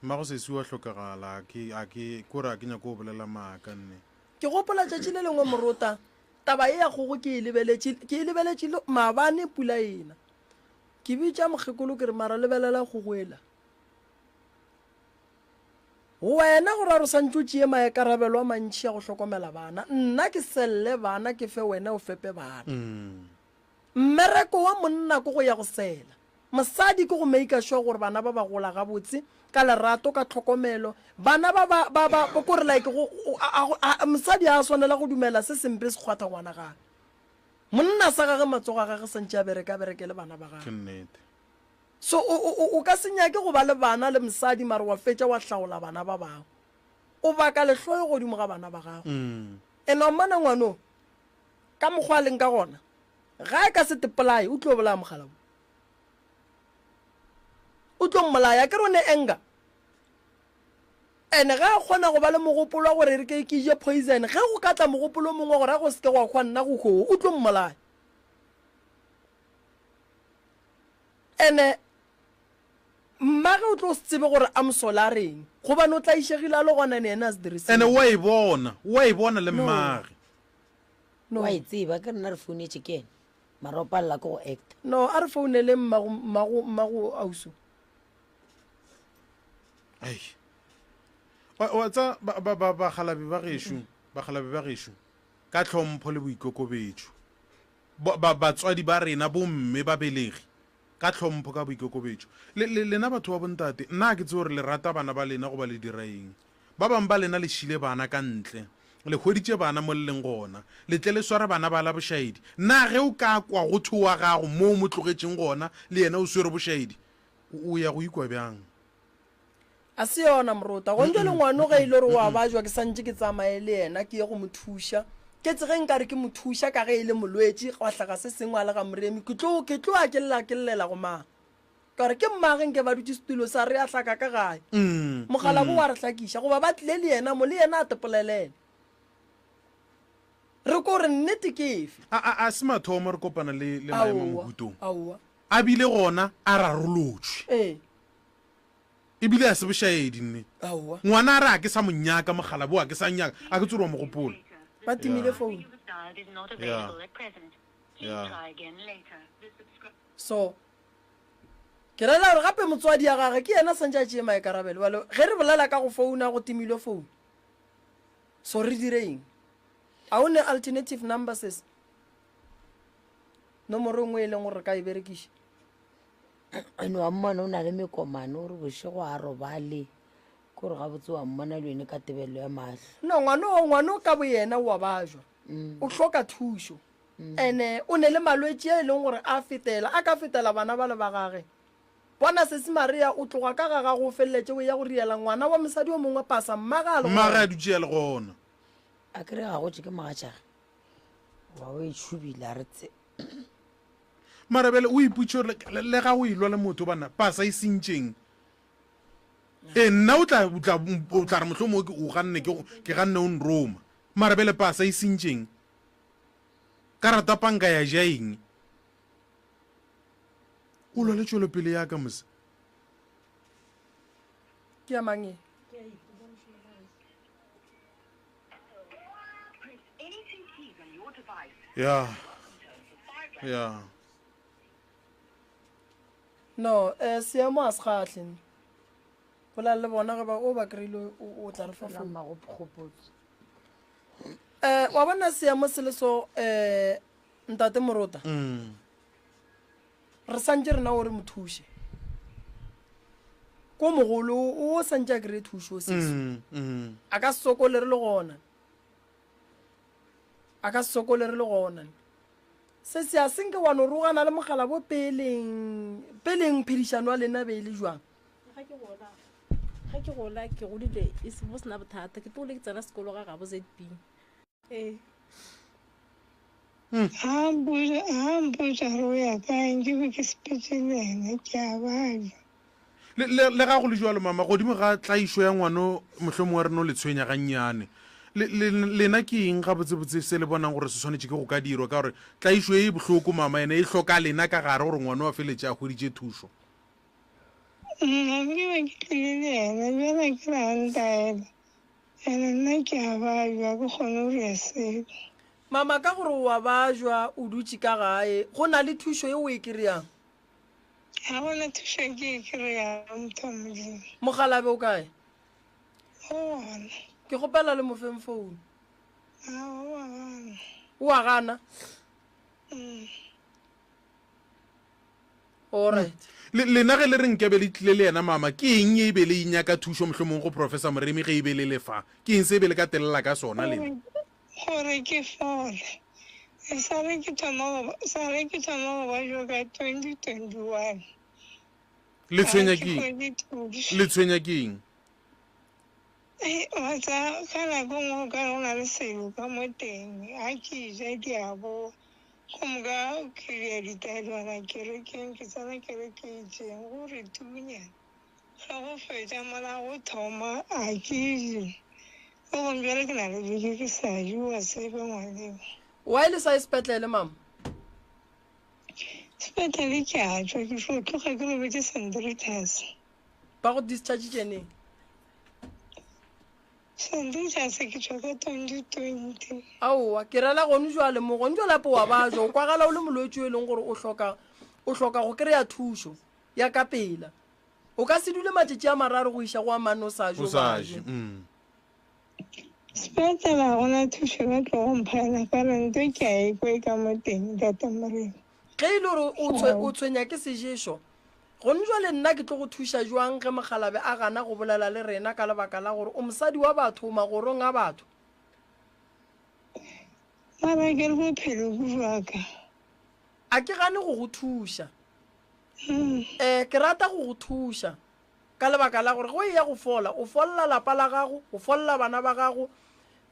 S2: Mmago sesi wa hlokagala, a ke, a ke, kore a ke nyako go bolela maaka nne.
S3: Ke gopola tšatši le lengwe morota, taba ye ya kgogo ke e lebeletše, ke e lebeletše le, maabane pula ena. Ke bitša mokgekolo ke re mara lebelela kgogo ela. Go wena go ra gore o santše o tšee maikarabelo a mantši a go hlokomela bana. Nna ke selle bana ke fe wena o fepe bana. Mmereko wa monna ke go ya go sela. Mosadi ke go maker sure gore bana ba ba gola gabotse, ka lerato, ka tlhokomelo. Bana ba ba ba ba kore like go a, a, mosadi ga a swanela go dumela se sempe se kgwatha ngwana gage. Monna sa gage matsogo a gage santše a bereka a bereke le bana ba
S2: gage. Ke nnete.
S3: So o, o, o, o ka se nyake go ba le bana le mosadi mara wa fetša wa hlaola bana ba bangwe. O baka lehloyo godimo ga bana ba gago. And wa mmona ngwano ka mokgwa a leng ka gona, ga e ka se te polaye, o tlo bolaya mogala wo. O tlo mmolaya, akere o ne anger. And ga a kgona go ba le mogopolo wa gore e re ke ke je poison, ge go ka tla mogopolo o mongwe gore a go se ke gwa hwa nna go hwe wo, o tlo mmolaya. Ene mmage o tlo se tsebe gore a mosole a reng, gobane o tlaišegile a le gona ene yena a se dire
S2: Ene selo. o a e bona, o a e bona le
S3: No.
S2: mmage.
S3: No.
S1: Wa e tseba, ke rena re founetše ke ene, mara o palela ke go acta.
S3: No, a re founeleng mmago, mmago, mmago ausi.
S2: Ai. Wa, wa tsa ba, ba, ba, bakgalabi ba gešo, bakgalabi ba gešo, ka tlhompho le boikokobetšo. Ba, ba, batswadi ba rena, bomme, babelegi, ka tlhompho, ka boikokobetšo. Le, le, lena batho ba bontate, nna ga ke tsebe gore le rata bana ba lena goba le dira eng. Ba bangwe ba lena le šile bana ka ntle. Le hweditše bana mo le leng gona. Le tle le sware bana ba la bošaedi. Na ge o ka kwa go thwe wa gago mo o mo tlogetšeng gona le yena o swere bošaedi, o, o ya go ikwa bjang?
S3: A se yona morota. Gone jwale ngwano ge e le gore o a bajwa ke santše ke tsamaye le yena ke ye go mo thuša. Ke tse ge nkare ke mo thuša ka ge e le molwetši gwa hlaga se sengwe a le ga moremi ke tlo ke tlo ya ke lla ke llela go mang. Ka gore ke mmage nke ba dutše setulo sa re a hlaka ka gae. Mokgalabo wa re hlakiša goba ba tlile le yena mo le yena a tepolelele. Re ko re nnete ke efe?
S2: A a a se mathomo re kopana le le maemo a
S3: Aowa,
S2: mohutong.
S3: aowa.
S2: A bile gona a rarolotšwe.
S3: Ee.
S2: E bile a se bošaedi nne.
S3: Aowa.
S2: Ngwana a re a ke sa mo nyaka mogala bo a ke sa nyaka a ke tsore wa mo gopola.
S3: Ba timile phone.
S2: Yeah. Yeah.
S3: So ke rela gore gape motswadi ya gage ke yena santse a tšee maikarabelo. Bjalo ge re bolela ka go founa go timilwe phone. So re dire eng? A o ne alternative number sis? Nomoro e nngwe e leng gore re ka e berekiša.
S1: Ene wa mmona o na le mekomane o re bošego a robale kore gabotse wa mmona le yone ka tebelelo ya mahlo.
S3: No ngwano ngwano ka boyena o a bajwa o hloka thušo ene o ne le malwetši a e leng gore a fetela a ka fetela bana ba le ba gage. Bona sesi Maria o tloga ka ga gago o feleletše o eya go riela ngwana wa mosadi o mongwe pasa mmage a le
S2: Mmage
S3: gona.
S2: a dutše a le gona.
S1: A kere ga gotše ke mogatšage wa o e tšhubile a re tse.
S2: Mara bjale o ipotše gore le, le ga o elwa le motho bana pasa e sentšeng. Ee, nna o tla, o tla, o tla re mohlomongwe ke o ganne ke, ke ganne o nroma. Mara bjale pasa e sentšeng? Karata panka ya ja eng? O lwa le tšwelopele ya ka mose.
S3: Ke ya mang e?
S2: Ya. Ya.
S3: No, eh seemo a se kgahle. Bolela le bona ge ba o ba kry-ile o tla re fa
S1: Fela
S3: phone.
S1: mmagopogopotso.
S3: Eh wa bona seemo se le so eh ntate Morota.
S2: Mm.
S3: Re santše rena o re mo thuše. Ko mogolo o santše a kry-e thušo sesi.
S2: Mm, mm.
S3: A ka se sokole re le gona. A ka se sokole re le gona. Se se a senke wa no rogana le mogala bo peleng peleng phedišano ya lena be e le jwang?
S4: Ga ke gola ga ke gola ke godile e se bo sena bothata ke tlogile ke tsena sekolo ga gabo ZB. Ee.
S6: Ga a mpotša gore o ya kae, nke be ke sepetše le yena, ke a babja.
S2: Le, le, le ga go le bjalo, mama, godimo ga tlaišo ya ngwano, mohlomongwe re no le tshwenya gannyane. Le, le, lena ke eng gabotsebotse se le bonang gore se swanetše ke go ka dirwa? Ka gore tlaišo ye e bohloko, mama, ene e hloka lena ka gare gore ngwano a feletše a hweditše thušo.
S6: Nna nke be ke tlile le yena, bjale ke re a ntaela. Ene nna ke a babja, ga ke kgone go dira selo.
S3: Mama, ka gore o a bajwa, o dutše ka gae, go na le thušo ye o e kry-ang?
S6: Ga go na thušo e ke e kry-ago, motho wa Modimo.
S3: Mokgalabe o kae?
S6: O gona.
S3: Ke kgopela le mo feng founu.
S6: Aowa, o a gana.
S3: O a gana?
S6: Mm.
S3: Alright.
S2: Le, lena ge le re nkabe le tlile le yena mama, ke eng ye e be le inyaka thušo mohlomong go Professor Moremi ge e be le le fa? Ke eng se e be le ka telela ka sona lena?
S6: Gore ke fole. E sa le ke thoma go, sa le ke thoma go ba jo ka 2021.
S2: Le
S6: Ga
S2: tshwenya
S6: ke
S2: ke eng?
S6: hwetše thušo.
S2: Le tshwenya ke eng?
S6: Ei, wa tseba, ka nako e nngwe o ka re go na le selo ka mo teng, ga ke ja ke a boa. Gomme ka ke ya ditaelwana kerekeng, ke tsena kereke e itšeng, go re tunya. Ge go fetša mola go thoma, a ke je. Le gong bjale ke na le beke ke sa je, wa tseba ngwaneo.
S3: Why le sa ye sepetlele, mama?
S6: Sepetlele ke a tšwa, ke tlo tloga ke robetše St. Rita's.
S3: Ba go dischargitše neng?
S6: Sandisa ke tšwa ka 2020.
S3: Aowa, ke rela gone jwale mo, gone jwale ape wa bajwa, o kwagala o le molwetši o e leng gore o hloka, o hloka go kry-a thušo ya ka pela. O ka se dule matšatši a mararo go iša go a mane o sa je,
S2: O
S3: o
S2: sa je.
S3: baje.
S2: Mm.
S6: Sepetlele ga gona thušo ba tlogo mpha yona ka re nto ke a e kwa e ka mo teng Ntate Morena.
S3: Ge e le gore o tshwe, o tshwenya ke seješo, gone jwale nna ke tlo go thuša jwang ge mokgalabe a gana go bolela le rena ka lebaka la gore o mosadi wa batho, o magorong a batho?
S6: Mara ke re bophelo ke bja ka.
S3: A ke gane go go thuša. Ee, ke rata go go thuša. Ka lebaka la gore ge o eya go fola, o folla lapa la gago, o folla bana ba gago.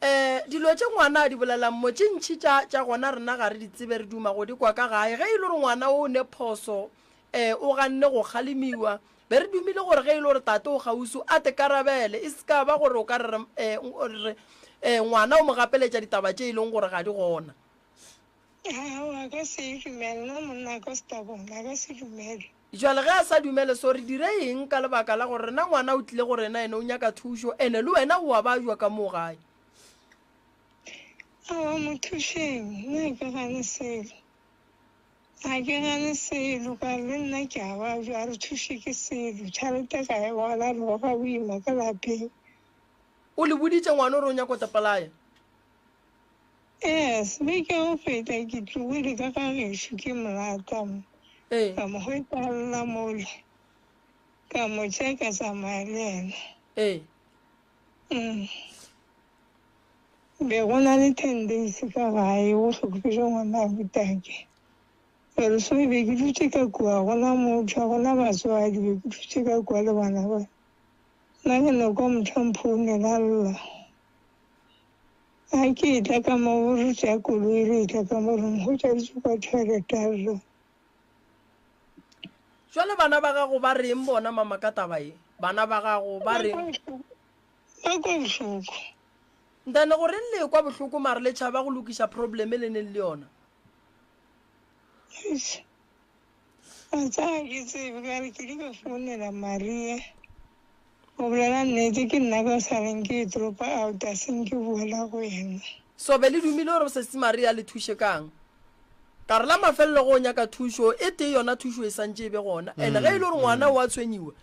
S3: Um dilo tše ngwana a di bolelang mo, tše ntši tša, tša gona rena ga re di tsebe, re duma go di kwa ka gae. Ge e le gore ngwana o ne phoso, um o ganne go kgalemiwa, be re dumile gore ge e le gore tate o kgauswi, a te karabele, e se ka ba gore o ka re, re, um re, um ngwana o mo gapeletša ditaba tše e leng gore ga di gona.
S6: Aowa, a ka se e dumele, nna monna ka stubborn, a ka se dumele.
S3: Jwale ge a sa dumele so re dire eng ka lebaka la gore rena ngwana o tlile go rena ene o nyaka thušo ene le wena o a bajwa ka moo gae.
S6: Aowa mo thušeng, nna ga ke gane selo. Ga ke gane selo ka re le nna ke a bajwa, a re thuše ke selo. Tšhalete ga e gona, re goga boima ka lapeng.
S3: O le boditše ngwana gore o nyaka go tepolaya?
S6: Yes, beke ya go feta ke tlogile ka ga gešo ke molata mo.
S3: Ee.
S6: Ka mo hwetša a lla mola. Ka mo tšea ka tsamaya le yena.
S3: Ee.
S6: Mm. Be go na le ten days ka gae go hlokofetše ngwana a butake. Jwale so be ke dutše ka kua gona motho ga gona batswadi be ke dutše ka kua le bana ba. Nna ke no kwa motho a mphounela a lla. Ga ke etla ka mo re tšea koloi re etla ka mo re hwetša dutše kwa toilet a lla.
S3: Jwale bana ba gago ba reng bona mama ka taba ye? Bana ba gago ba reng?
S6: Ba kwa bohloko.
S3: Ntane goreng le ekwa bohloko mare le tšhaba go lokiša problem le neng le yona?
S6: Eish. Wa tseba ga ke tsebe ka re ke ile ka founela Maria. Go bolela nnete ke nna ka sa reng ke e dropa out a seng ke boela go yena.
S3: So be le dumile gore sesi Maria le thuše kang? Ka re la mafelelo ge o nyaka thušo e tee yona thušo e santše e be gona and ge e le gore ngwana o a tshwenyiwa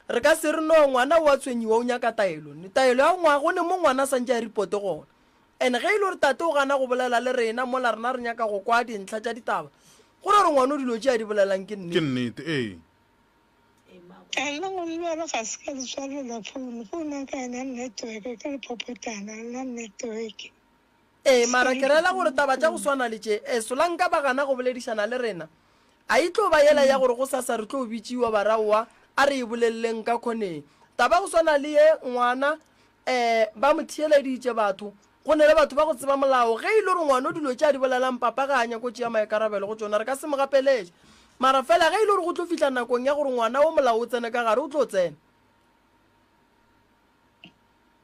S3: re ka se re no ngwana o a tshwenyiwa o nyaka taelo. Taelo ya ngwa go ne mo ngwana a santše a reporte gona. And ge e le gore tate o gana go bolela le rena mola rena re nyaka go kwa dintlha tša ditaba, go ra gore ngwano dilo tše a di bolelang ke
S2: Ke
S3: nnete.
S2: nnete, ee.
S6: Nna gomme bjalo ga se ka le tswalela phone, phone ya ka ena network ke lephophotana le na network.
S3: Ee, mara ke rela gore taba tša go swana le tše, e, solanka ba gana go boledišana le rena, a e tlo ba yela ya gore gosasa re tlo bitšiwa ba ra oa, a re e boleleleng ka khoneng. Taba go swana le ye, ngwana, e, ba mo theeleditše batho, go ne le batho ba go tseba molao, ge e le gore ngwano dilo tše a di bolelang papa ga a nyako tšea maikarabelo go tšona, re ka se mo gapeletše. Mara fela ge e le gore go tlo fihla nakong ya gore ngwana wo molao o tsene ka gare, o tlo tsena.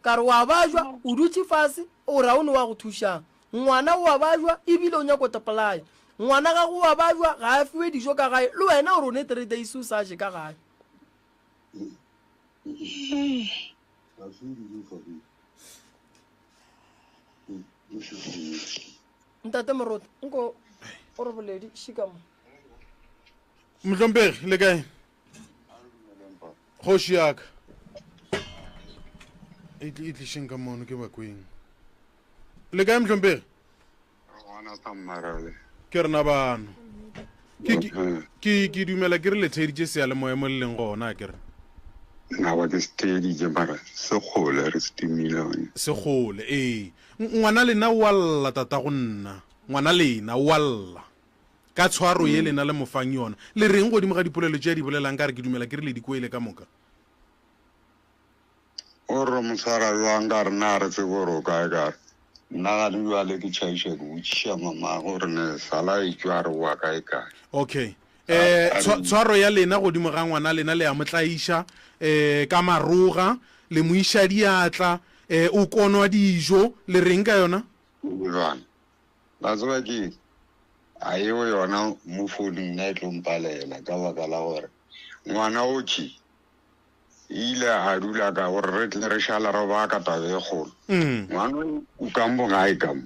S3: Ka re, O a bajwa, o dutše fase, o ra o ne wa go thušang? Ngwana o a bajwa, e bile o nyako tepolaya. Ngwana gago o a bajwa, ga a fiwe dijo ka gae, le wena o re o ne three days o sa je ka gae. Ntate Moruti, nko o re boledi, šika mo.
S2: Mohlomphegi, le kae? Kgoši ya ka. E tli- e tlišeng ka mono ke bakweng. Le kae mohlomphegi?
S7: Gona sa mmarale.
S2: Ke rena bano. Ke ke ke ke dumela ke re le theeditše seyalemoya mo le leng gona a ke re.
S7: Nna ba ke se theeditše mara se kgole re se timile gone.
S2: Se kgole ee. Ngwana lena o a lla tatago nna. Ngwana lena o a lla. Ka tshwaro ye lena le mo fang yona. Le reng godimo ga dipolelo tše a di bolelang? Ka re, Ke dumela ke re le di kwele ka moka.
S7: O re mo tshwara bjang? Ka re, Na re tsebe gore o kae? Ka re, Nna gane bjale ke tšhaiša ke botšiša mamagwe gore ne sala a etšwa a re oa kae kae.
S2: Okay. Eh, tshwaro ya lena godimo ga ngwana lena le a mo tlaiša, eh, ka maroga, le mo iša diatla, eh, o konwa dijo, le reng ka yona?
S7: Bjang? La tseba ke eng? A yeo yona mo founung nna e tlo mpalela ka baka la gore ngwana o tše ile a dula ka gore re tle re šala re baka taba e kgolo. Ngwana o ka mo gae ka mo.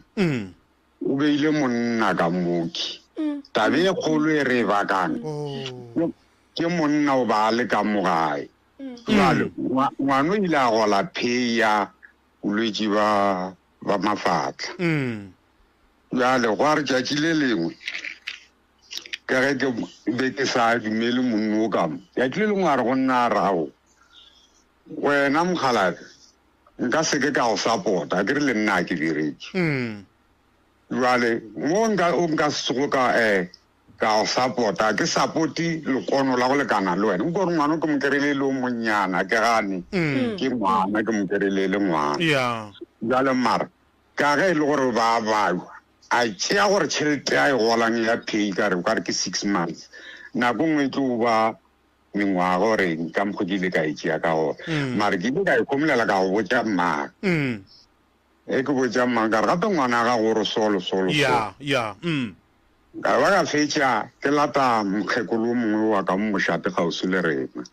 S7: O beile monna ka moki. Taba e kgolo e re e bakang ke monna o ba a le ka mo gae. Jwale ngwana o ile a gola pay ya bolwetši ba ba mafatla. Bjale gwa re tšatši le lengwe, ka ge ke be ke sa dumele monno o ka mo, tšatši le lengwe a re go nna a re, Ao, wena mokgalabje, nka se ke ka go sapota, ke re le nna a ke bereke. Bjale mo nka, o nka se tsoge ka, eh, ka go sapota, ke sapote lekono la go lekana le wena. Nko re ngwana ke mo kereile e le o monnyane, a ke gane, ke ngwana, ke mo kereile e le ngwana.
S2: Yeah.
S7: Bjale mara, ka ge e le gore ba balwa, a tšea gore tšhelete a e golang ya pay ka re, o ka re ke six months, nako nngwe e tlo ba mengwaga gore eng, ka mokgo ke ile ka e tšea ka gona. Mara ke ile ka e khomolela ka go botša mmagwe. E ke botša mmagwe ka re, gape ngwana gago o re solo, solo, solo.
S2: Yeah, yeah.
S7: Ka ba ka fetša ke lata mokgekolo o mongwe wa ka mo mošate kgauswi le rena.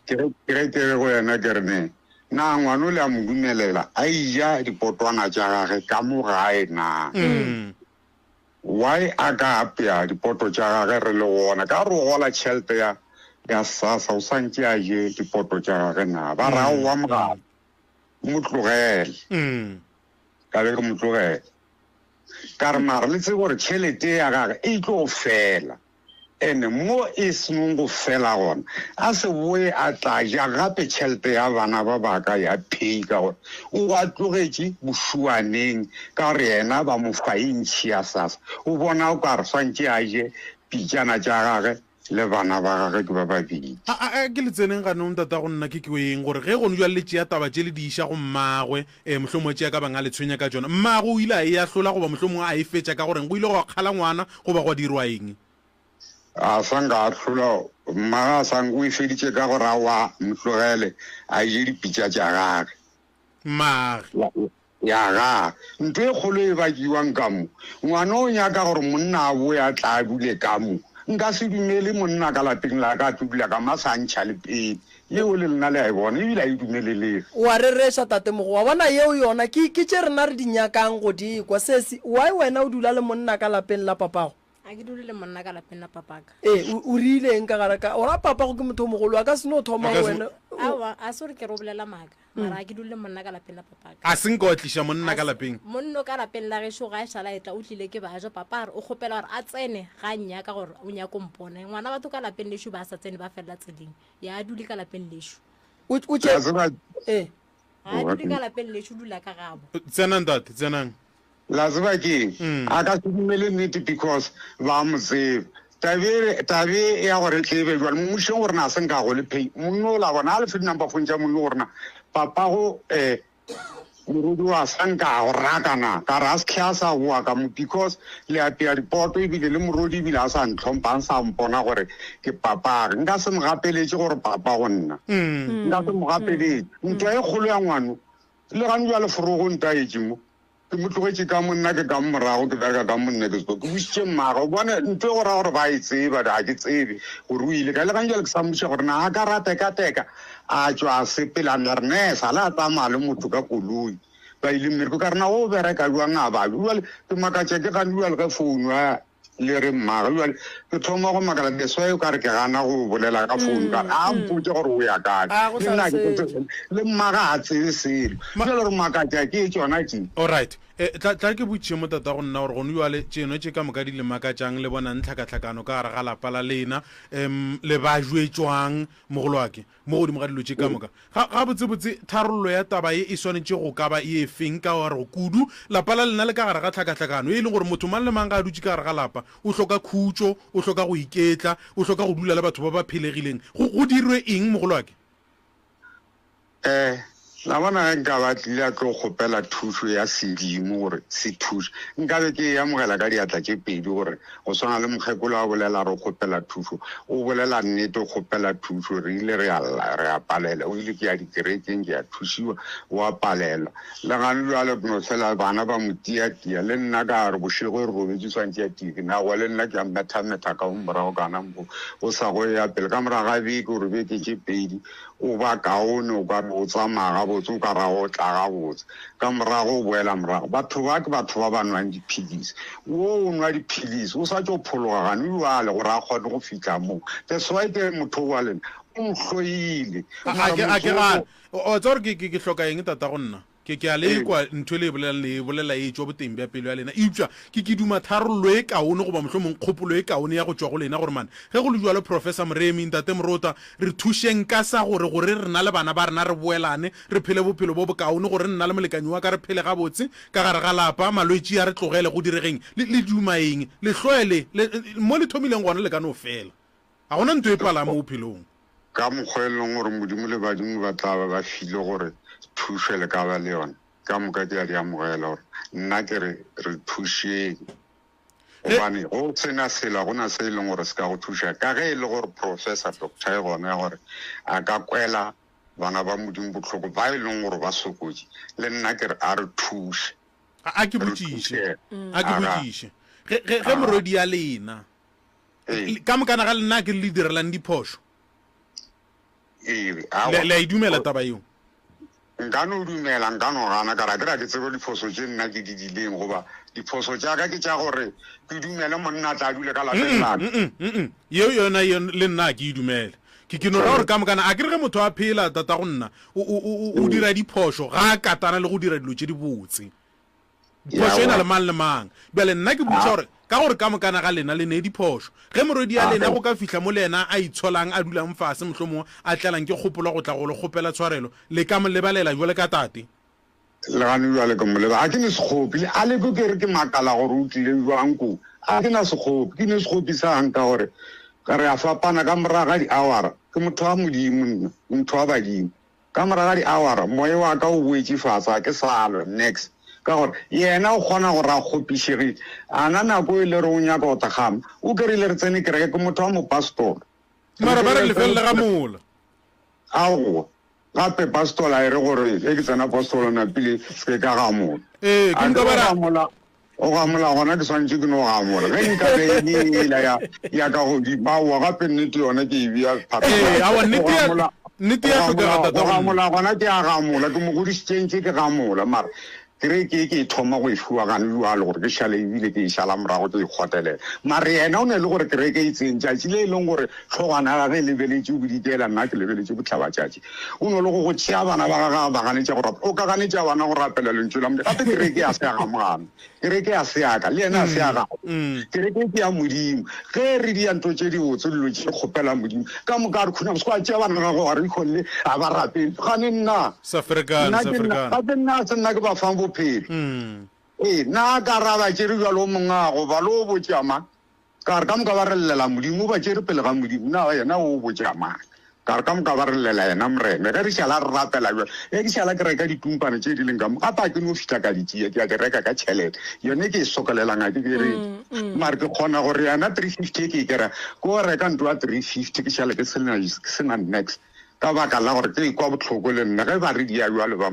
S7: Ke ge ke ge ke re go yena ke re ne, na ngwana o le a mo dumelela a eja dipotwana tša gage ka mo gae na? Why a ka apea dipoto tša gage re le gona? Ka re o gola tšhelete ya ya SASSA o santše a je dipoto tša gage na? Ba re aowa mogala, mo tlogele. Ka be ke mo tlogela. Ka re, Mara le tsebe gore tšhelete ya gage e tlo fela, ene mo e senong go fela gona a se boe a tla ja gape tšhelete ya bana ba baka ya pay, ka gore o a tlogetše bošuaneng, ka gore yena ba mo fa e ntšhi ya SASSA, o bona o ka re swantše a je pitšana tša gage Le bana ba gagwe ke ba babedi.
S2: A, a, a ke le tseneng ganong, tatago nna ke kweng gore ge gone bjale le tšea taba tše le di iša go mmagwe, e, mohlomongwe tšea ka bang a le tshwenya ka tšona. Mmagwe o ile a e ahlola goba mohlomongwe a e fetša ka goreng go ile gwa kgala ngwana goba gwa dirwa eng?
S7: A sa nka ahlola, mmagwe a sa nka, o e feditše ka gore aowa, mo tlogele a je dipitša tša gagwe.
S2: Mmage.
S7: Ya ga. Ntho e kgolo e bakiwang ka mo, ngwana o nyaka gore monna a boe a tla a dule ka mo. Nka se dumele monna ka lapeng la ka a tlo dula ka mo a sa ntšha le peni. Yeo le lena le a e bona, ebile a e dumelelege.
S3: O a rereša, Tatemogo. Wa bona, yeo yona ke, ke tše rena re di nyakang go di kwa. Sesi, why wena o dula le monna ka lapeng la papago?
S4: A ke dule le monna ka lapeng la papaka.
S3: Ee, o, o rile eng ka gare ka, o ra papago ke motho o mogolo, a ka se no thoma
S2: A ka
S3: go
S2: se-
S3: wena. O,
S4: Aowa, a se gore ke re o bolela maaka, mara a ke dule le monna ka lapeng la papaka.
S2: A se nka wa tliša monna
S4: A
S2: ka
S4: se-
S2: lapeng?
S4: Monno ka lapeng la gešo ga e šala etla o tlile ke bajo, papa a re o kgopela gore a tsene ga a nnyaka gore o nyako mpona. Ngwana batho ka lapeng lešo ba sa tsene ba felela tseleng, ya a dule ka lapeng lešo.
S3: O, o
S7: La
S3: tše,
S7: tseba,
S3: ee.
S4: Ga a dule ka lapeng lešo, o dula ka gabo.
S2: Tsenang tate, tsenang.
S7: La tseba ke eng? A ka se dumele nnete because ba mo tseba. Tabe tabe ya gore e tle e be jwale mmušong gore na se nka go le pay monno o la bona a le fe di-number phone tša monno gore na papago um morodi wa sa nka go raka na ka re a se tlhe a sa boa ka mo because le apea dipoto ebile le morodi ebile a sa ntlhompha a sa mpona gore ke papage nka se mo gapeletše gore papa go nna nka se mo gapeletše ntwa e kgolo ya ngwano le gane bjale forogo ntaetše mo Ke mo tlogetše ka mo, nna ke ka mo morago, ke bereka ka mo nne ke so. Ke bušitše mmagwe, o bone ntho e go raya gore ba e tseba, ga ke tsebe gore o ile kae. Le gantši bjale ke sa mmuša gore na a ka ra tekateka a tšwa a sepela, a re ne sa le a tsamaya le motho ka koloi ba ile mmereko, ka re na o bereka bjang a ba bjale ke makatša ke gane bjale ge founu a le re mmagwe bjale ke thoma go makala that's why o ka re ke gana go bolela ka phone ka a mpotse gore o ya kae
S3: A go
S7: le nna ke
S3: hlalosetše.
S7: le mmaga a tsebe selo jale gore makatša ke tšona tše
S2: Alright. E, tla, tla ke botšiše mo tata go nna gore gone jwale tšeno tše ka moka di le makatšang le bonang tlhakatlhakano ka gare ga lapa la lena um le ba jwetšwang mogolwake Mo godimo ga dilo tše ka moka, ga, gabotsebotse tharollo ya taba ye e swanetše go ka ba ye feng? Ka gore kudu lapa la lena le ka gare ga tlhakahlakano ye e leng gore motho mang le mang ga a dutše ka gare ga lapa o hloka khutšo, o hloka go iketla, o hloka go dula le batho ba ba phelegileng. Go, go dirwe eng, mogolwake?
S7: Eh, la bona ge nka ba tlile a tlo kgopela thušo ya sedimo gore se thuše, nkabe ke e amogela ka diatla tše pedi gore Go swana le mokgekolo a bolela re o kgopela thušo, o bolela nnete o kgopela thušo, re ile re a lla, re a palela, o ile ke ya dikerekeng ke a thušiwa, o a palelwa. Le gane bjale ke no fela bana ba mo tiatia, le nna ka re bošego re robetše swantše a tie, ke nago le nna ke a methametha ka mo morago kana mo o sa go ya pele. Ka morago ga beke gore beke tše pedi o ba kaone, o ka re o tsamaya gabotse, o ka ra o tla gabotse. Ka morago o boela morago. Batho ba ke batho ba ba nwang diphilisi. Wo o nwa diphilisi, o sa tšo phologa gane bjale gore a kgone go fihla moo. That's why ke re motho wa lena o ntlhoile.
S2: A, a ke, a ke gane. O, o tseba gore ke, ke, ke hloka eng, tatago nna? Ke, ke a le kwa, ntho e le e bolelang, le e bolela e etšwa boteng bja pelo ya lena. Eupša ke, ke duma tharollo e kaone goba mohlomong kgopolo e kaone ya go tšwa go lena gore mane ge go le bjalo, Professor Moremi, Ntate Morota, re thušeng ka sa gore, gore rena le bana ba rena re boelane, re phele bophelo bo bokaone, gore nna le molekanyi wa ka re phele gabotse ka gare ga lapa, malwetši a re tlogele, go diregeng? Le, le duma eng? Lehloe le, le, mo le thomileng gona le ka no fela. Ga go na ntho e palang mo bophelong.
S7: Ka mokgwa e leng gore Modimo le badimo ba tla ba ba file gore thušo le ka ba le yona, ka moka ke a di amogela gore nna ke re re thušeng. Gobane go se na selo, ga go na se e leng gore se ka go thuša. Ka ge e le gore Professor Doctor e gona ya gore a ka kwela bana ba Modimo bohloko ba e leng gore ba sokotše, le nna ke re a re thuše.
S2: A ke botšiše, a ke botšiše, ge, ge, ge morwedi ya lena
S7: Ee.
S2: Ka mokana ga lena ke le direlang diphošo.
S7: Ee, aowa.
S2: Le a e dumela taba yeo?
S7: Nka no dumela, nka no gana, ka re a ke re ga ke tsebe diphoso tše nna ke di dileng, goba diphoso tša ka ke tša gore ke dumele monna a tla dule ka lapeng la ka.
S2: Mm-mm, yeo yona le nna ga ke e dumele. Ke, ke no ra gore ka mokana, a ke re ge motho a phela, tatago nna, o, o, o, o dira diphošo ga a katana le go dira dilo tše dibotse. Phošo e na le mang le mang. Bjale nna ke botšiša gore, ka gore ka mokana ga lena le ne diphošo, ge morwedi ya lena go ka fihla mo le yena a itsholang, a dulang fase, mohlomongwe a tlelang ke kgopolo go tla go le kgopela tshwarelo, le ka mo lebalela bjale ka tate?
S7: Le gane bjale ke mo leba, ga ke ne sekgopi. Le a le kwe ke re ke makala gore o tlile bjang ko. Ga ke na sekgopi, ke ne sekgopi sang ka gore re a fapana ka morago ga diawara. Ke motho wa Modimo nna, motho wa badimo. Ka morago ga diawara, moya wa ka o boetše fase, ga ke sa lwa, niks. Ka gore, yena o kgona gore a kgopišegile. A na nako e le re o nyaka go tla gama? O ke rile re tsene kereke, ke motho wa mopastor.
S2: Mara ba re lefelele ga mola.
S7: Aowa. Gape pastola e re gore ge ke tsena postola napile se ke ka gamola.
S2: Ee, ke
S7: A
S2: nka
S7: ke
S2: ba ra.
S7: gamola, o gamola gona ke swanetše ke no gamola. Ge nka be e le yela ya, ya ka godimo, aowa gape nnete yona ke e bea
S2: Ee,
S7: phatlalatša.
S2: aowa
S7: Go
S2: nnete ya,
S7: gamola,
S2: nnete
S7: go
S2: ya hlokega
S7: gamola,
S2: tata
S7: go
S2: go nna.
S7: gamola gona ke a gamola. Ke mo godišitše ntše ke gamola mara Kereke e ke e thoma go e fiwa gane bjalo gore ke šale ebile ke e šala morago ke e kgotelela. Mare yena o ne le gore kereke e tseng tšatši le e leng gore hlogwana ya gage e lebeletše bodikela nna ke lebeletše bohlabatšatši. O no le go go tšea bana ba gage a ba ganetša go rapela. O ka ganetša bana go rapela lentšu la Modimo. Gape kereke ya se ya ga Mogano. Kereke ya se ya ka le yena a se ya gagwe. Kereke ke ya Modimo. Ge re dia ntho tše dibotse dilo tše kgopela Modimo ka moka re khunama se kwa tšea bana ba gago wa re ikgolle a ba rapele. Gane nna
S2: Sa ferekane,
S7: nna
S2: sa
S7: ke nna
S2: ferekane.
S7: gape nna a se nna ke ba fang bophelo. Ee, nna ka ra ba tšere bjalo mongwe a goba le o botša mang? Ka re ka moka ba re llela Modimo, o ba tšere pele ga Modimo, na yena o botša mang? Ka re ka moka ba re llela yena Morena. Ge re šala re rapela bjalo, ge ke šala ke reka ditumpana tše di leng ka mo, gape ga ke no fihla ka di tšea, ke ya ke reka ka tšhelete. Yone ke e sokolelang ga ke bereke. Mare ke kgona gore yona 350 e ke e kera, ke o reka ntlo ya 350 ke šale ke sena, ke sena niks. Ka baka la gore ke ekwa bohloko le nna ge ba re dia bjalo ba,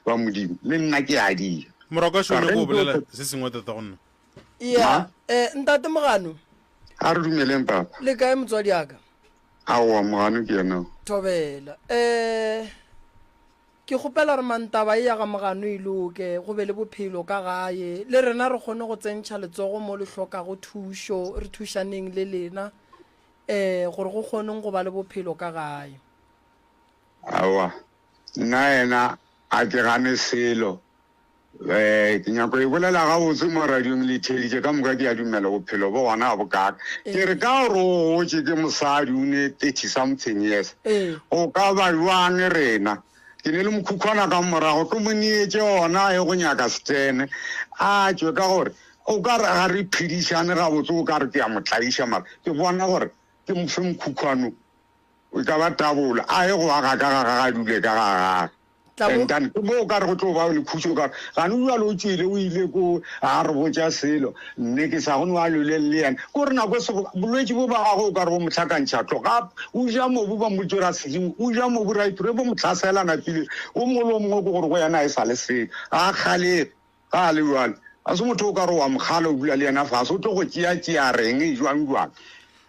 S7: ba Modimo, le nna ke a dia.
S2: Morwa ka
S7: Ka
S2: šone
S7: re
S2: ko bolela
S7: ntlo
S2: se sengwe tata go nna.
S3: Ya,
S7: Ma?
S3: eh, ntate Mogano.
S7: A re dumeleng papa.
S3: Le kae motswadi aka?
S7: Aowa Mogano ke yena.
S3: Thobela. Eh, ke kgopela gore mantaba e ya ga Mogano e loke, go be le bophelo ka gae. Le rena re kgone go tsentšha letsogo mo le hlokago thušo, re thušaneng le lena, eh, gore go kgoneng go ba le bophelo ka gae.
S7: Aowa, nna yena a ke gane selo. Ee, ke nyako e bolela gabotse mo radiong le theeditše ka moka ke a dumela bophelo bo gona ga bokaka. Ke re ka gore o gotše ke mosadi o ne 30 something years. O ka ba jwang rena? Ke ne le mokhukhwana ka morago ke mo neetše ona a ye go nyaka setene a tšwe ka gore o ka re ga re phedišane gabotse o ka re ke a mo tlaiša mara ke bona gore ke mo fe mokhukhwano e ka ba tabola a ye go aga ka ga gage a dule ka ga gage. And then ke mo o ka re go tlo ba le khutšo ka gane o jalo o tšwele o ile ko a re botša selo nne ke sa go no a lwele le yena ko re nako se bolwetši bo ba gago o ka re bo mo hlakantšha tlo ga o ja mobu ba mmotse ra sedimo o ja mobu ra iture bo mo tlhasela napile o mongwe le o mongwe ke gore go yena e sa le selo ga kgalege Ga a le bjalo, ga se motho o ka re wa mo kgala o dula le yena fase, o tlo go tšea-tšea reng, jwang jwang.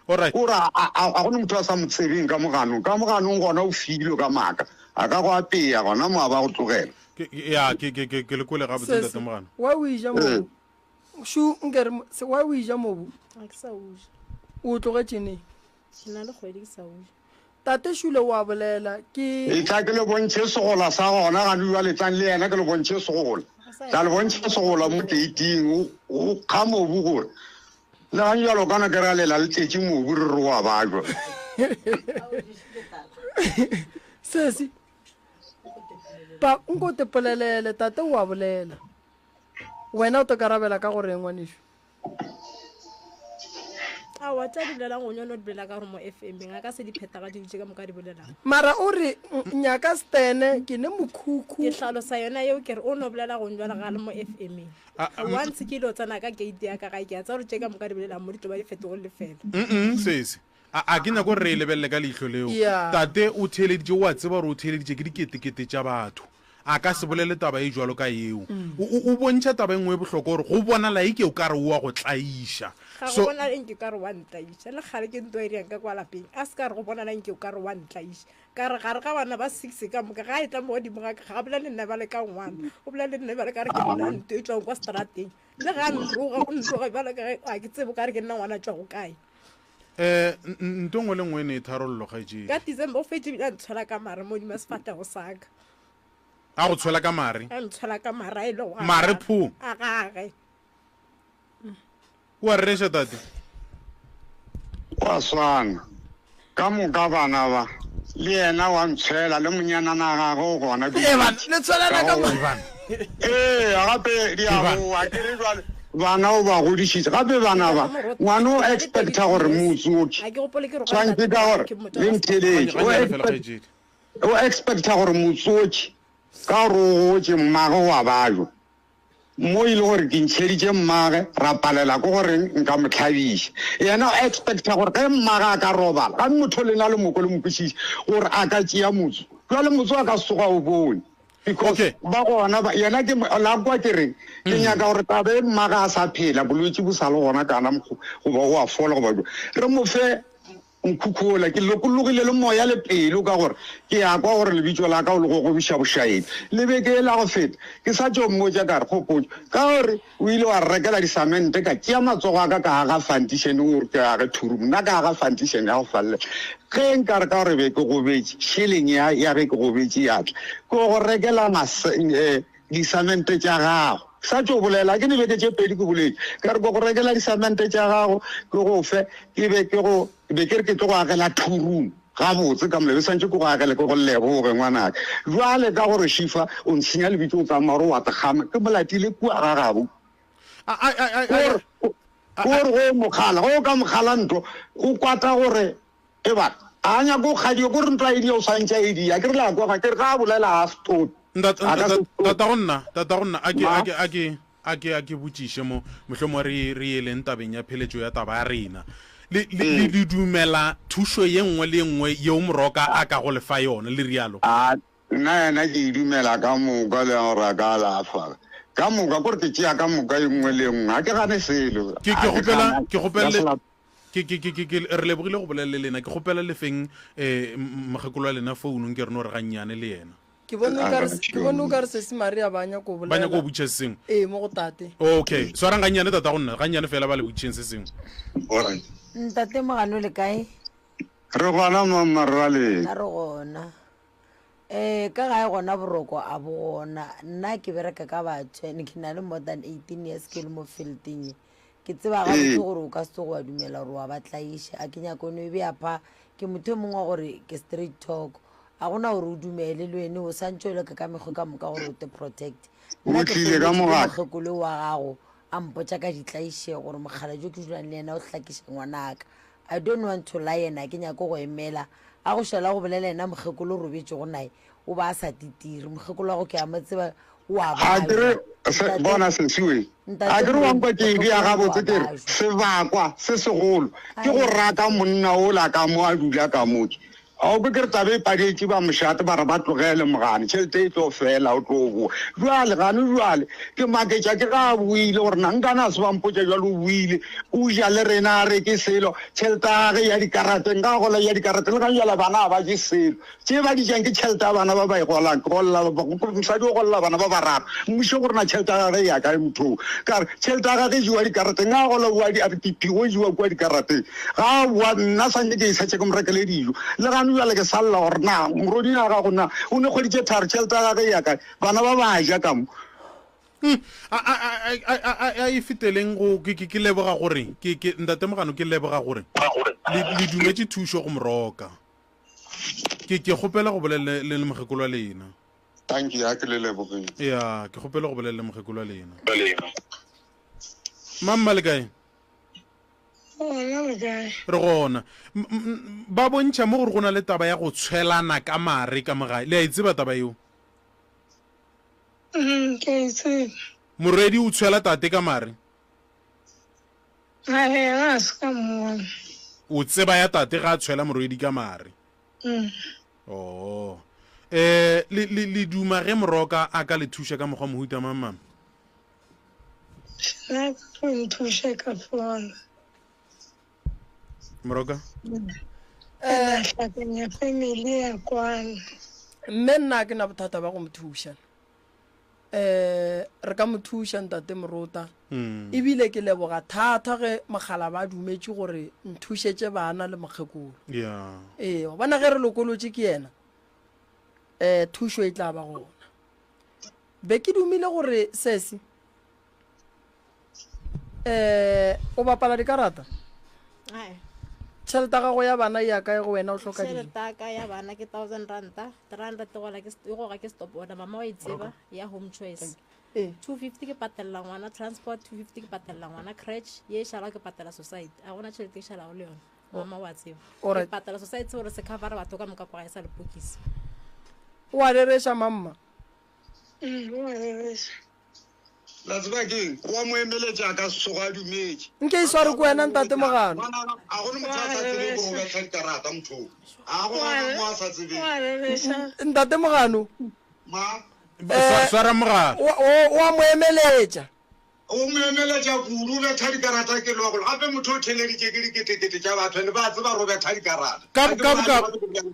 S2: Alright.
S7: O re a, a, a go ne motho a sa mo tsebeng ka moganong. Ka moganong gona o filwe ka maaka. A ka go apea gona mo a ba go tlogela.
S2: Ke, ke, ya, ke, ke, ke, ke le kwele gabotse,
S3: Sesi,
S2: Ntate Mogano.
S3: why o eja
S7: Ee.
S3: mobu? Shu, nke re, se, why o eja mobu?
S4: Ga ke sa o ja.
S3: O o tlogetše neng?
S4: Ke na le kgwedi ke sa o ja.
S3: Tate Šule o a bolela, ke.
S7: Etla ke le bontšhe segola sa gona, gane bjale tlang le yena ke le bontšhe segola. Tla le bontšha segola mo keiting, o, o kga mobu gore. Le gane bjale o ka no kry-a lela le tletše mobu re re o a bajwa.
S3: Sesi, pa, nko o tepolelele, tate o a bolela. Wena o to karabela ka go reng, ngwanešu?
S4: Aowa, tša di bolelang go nyone o di bolela ka gore mo FM-eng a ka se di phethagatše ditše ka moka di bolelang.
S3: Mara o re nyaka stene ke ne mokhukhu.
S4: Ke hlalosa yona yeo ke re o no bolela go njwala ga le mo FM-eng. Once ke ile tsena ka gate ya ka gae ke a tseba gore tše ka moka di bolelang mo di tlo ba di fetogile lefela.
S2: Mm sesi. A a ke nyako gore re e lebelele ka leihlo leo.
S3: Yeah.
S2: Tate o theeleditše o a tseba gore o theeleditše ke diketekete tša batho. A ka se bolele taba e bjalo ka yeo. O, o, o bontšha taba e nngwe e bohlokwa gore go bonala eke o ka re o a go tlaiša.
S4: Ga go
S2: So,
S4: bonala nke o ka re wa ntlaiša. Le kgale ke nto e reyang ka kwa lapeng. A se ka re go bonala nke o ka re wa ntlaiša. Ka re gare ga bana ba six ka moka, ga a etla mo godimo ga ka, ga a bolele le nna bjale ka ngwana. O bolela le nna bjale ka re ke nna nto e tšwang kwa seterateng. Le ga a nroga, o nroga bjalo ka ge ga ke tsebe o ka re ke nna ngwana a tšwago kae.
S2: Eh, nto nngwe le nngwe e ne e tharollo, kgaetšedi.
S4: Ka December o fetše ebile a ntshwela ka mare mo godimo ga sefahlego sa ka.
S2: A go tshwela ka mare?
S4: A ntshwela ka mare a e le go
S2: Mare pho?
S4: A gage.
S2: O a rereša, tate?
S7: Go a swana. Ka moka bana ba, le yena wa ntshwela, le monyanana gagwe o gona ke
S3: Ee, bana, le tshwelana ka
S7: gore. Ee, gape di a boa. Ke re jwale bana o ba godišitše. Gape bana ba, ngwana o expecta gore motsoki. Tshwantse ka gore le ntheletše. O expect, o expecta gore motsoki ka gore o gotše mmagwe o a bajwa. Mo e le gore ke ntšheditše mmage, ra palela ke goreng nka mo hlabiša. Yena o expecta gore ge mmage a ka robala, gane motho lena le moko le mo kwešiše gore a ka tšea motsu. Jwale motse wa ka se tsoga o bone. Because
S2: Okay.
S7: ba gona ba yena ke la kwa ke reng ke nyaka gore taba e mma ga a sa phela bolwetši bo sa le gona kana mokgo goba o a fola goba jwang. Re mo fe nkhukhu ola ke lokologile le moya le pelo ka gore ke a kwa gore lebitso la ka o le gogobiša bošaedi. Le beke e la go feta ke sa tšo mmotša ka re kgopotšo ka gore o ile wa re rekela disamente ka tšea matsogo a ka ka aga fantišene o re ke age thurumu nna ka aga fantišene ya go fallela. Ge nka re ka gore be ke gobetše šeleng ya ya ge ke gobetše ya tla ke go rekela mas eh, disamente tša gago. Sa tšo bolela ke dibeke tše pedi ke boletše ka re ke go rekela disamente tša gago ke go fe ke be ke go be ke re ke tlo go agela thurumu gabotse ka molebe swantše ke go agele ke go leboge ngwanaka. Bjale ka gore Šifa o ntshenya lebitso o tsamaya gore wa tekgama ke molatile kua ga gabo. Gore gore go mokgala go ka mokgala ntho o kwata gore e ba a nyako go kgadiwa ko re ntho a edia o swantše a edia ke re la kwa ke re ga a bolela a stop.
S2: Tata go nna tata go nna a ke a ke a ke A ke, a ke botšiše mo, mohlomongwe re, re yeleng tabeng ya pheletšo ya taba ya rena. Le, le, le, le dumela thušo ye nngwe le ye nngwe yeo Moroka a kago le fa yona, le rialo?
S7: A, nna yena ke e dumela ka moka, le gore a ka alafa ka moka, kore ke tšea ka moka ye nngwe le ye nngwe, ga ke gane selo.
S2: Ke, ke
S7: Ga ke
S2: kgopela,
S7: gane,
S2: ke kgopela
S7: ka
S2: le,
S7: sela.
S2: ke, ke, ke, ke, ke, re lebogile go bolela le lena. Ke kgopela le feng, eh, mokgekolo wa lena founu, nke re no re gannyane le yena.
S3: Ke bone o kare ke bone o kare sesi Maria ba nyako
S2: Ba nyako go
S3: bolela.
S2: botšiša se sengwe.
S3: Ee, mo go tate.
S2: Okay, swarang gannyane tata go nna, gannyane fela ba le botšišeng se sengwe.
S7: Alright.
S1: Ntate Mogano le kae?
S7: Re gona mamma re raleng.
S1: Nna re gona. Eh ka gae gona boroko a bo gona. Nna ke bereka ka batho and ke na le more than 18 years ke le mo fielding ye. Ke tseba gabotse
S7: Ee.
S1: gore o ka se tsoge wa dumela gore wa ba tlaiša. A ke nyako no e bea pha. Ke motho e mongwe wa gore ke straight talk. A gona gore o dumele le wene o santše o leka ka mekgwa ka moka gore o te protect.
S7: O
S1: Nna ke
S7: tlile ka
S1: founetše ke
S7: mogala.
S1: mokgekolo wa gago a mpotša ka ditlaišego gore mokgalabje ke dulang le yena o hlakiša ngwanaka. I don't want to lie and a ke nyake go emela a go šala go bolela yena mokgekolo o robetšego naye o ba a sa titire. Mokgekolo wa go ke a mo tseba o a
S7: A ke re,
S1: bajwa.
S7: se,
S1: Ntate,
S7: bona sesiwe, a
S1: ntate
S7: ke re wa
S1: Moremi,
S7: nkwa ke e bea
S1: mokgekolo o a
S7: gabotse ke re,
S1: bajwa.
S7: sebakwa se segolo ke go
S1: Ai.
S7: raka monna ola ka mo a dula ka mo ke. A o kwe ke re taba e padetše ba mošate ba re ba tlogele mogane, tšhelete e tlo fela o tlo boa. Bjale gane bjale ke maketša ke ga a boile gore na nkane a se ba mpotša bjale o boile o ja le rena a reke selo, tšhelete ya gage ya dikarateng ga a gola ya dikarateng le gane bjale bana ga ba je selo. Tše ba di jang ke tšhelete ya bana ba ba e golang, ke golela mosadi o golela bana ba bararo, mmušo gore na tšhelete ya gage e ya kae motho o. Ka re tšhelete ya gage e jewa dikarateng, ga a gola o a di a re o jewa kua dikarateng. Ga a boa nna santše ke e šetše ke mo rekele dijo. Le gane bjale ke sa lla gore na moroding ya gago na o ne kgwedi tše tharo tšhelete ya gage e ya kae, bana ba ba ja ka mo.
S2: A, a, a, a, a, a, a e feteleng go ke, ke, ke leboga gore ke, ke ntate Mogano ke leboga gore le, le dumetše thušo go Moroka. Ke, ke kgopela go bolela le, le, le mokgekolo wa lena.
S7: Thank you, a ke le lebogile.
S2: Ya, ke kgopela go bolela le mokgekolo wa lena. Mamma le kae?
S6: Gona le kae?
S2: Re gona. Ba bontšha mo gore go na le taba ya go tshwelana ka mare ka mo gae. Le a e tseba taba yeo?
S6: Mm, ke a e tseba.
S2: Morwedi o tshwela tate ka mare.
S6: A yena a se ka mmona.
S2: O tseba ya tate ga a tshwela morwedi ka mare.
S6: Mm.
S2: Oh. Eh, le, le, le duma ge Moroka a ka le thuša ka mokgwa mohuta mang mang?
S6: Nna ka go nthuša ka fola.
S2: Moroka?
S6: Eh, hlakanya family ya kwana.
S3: Mme nna ke na bothata ba go mo thuša. Eh, re ka mo thuša ntate Morota.
S2: Mm.
S3: Ebile ke leboga thata ge mogala ba dumetše gore nthušetše bana le mokgekolo.
S2: Yeah.
S3: Ee, gobane ge re lokolotše ke yena, eh thušo e tla ba gona. Be ke dumile gore sesi eh o bapala dikarata?
S4: Ae.
S3: Tšhelete ya gago ya bana e ya kae go wena o hloka dijo?
S4: Tšhelete ya ka ya bana ke 1000 ranta, 300 e gola ke e goga ke stop order, mama wa e tseba ya home choice.
S3: Ee.
S4: 250 ke patelela ngwana transport, 250 ke patelela ngwana crèche, ye e šalago ke patela society. A gona tšhelete e šalago le yona. Mama wa tseba. Ke
S3: Alright.
S4: patela society gore se cover batho ka moka kwa gae sa lepokisi.
S3: O a rereša mamma?
S6: Mm, o a rereša.
S7: La tseba keng? Wa mo emeletša a ka se tsoge a dumetše.
S3: Nke e sware ke wena Ntate Mogano.
S7: Ngwana, a go ne motho a sa tsebeng gore o betha dikarata motho o. A go gona mo a sa tsebeng.
S3: Ntate Mogano.
S7: Ma.
S2: Swara mogala.
S3: O a mo emeletša.
S7: O mo emeletša kudu, o betha dikarata ke logolo. Gape motho o theleditše ke diketekete tša batho and ba tseba gore o betha dikarata.
S2: Ka, ka, ka,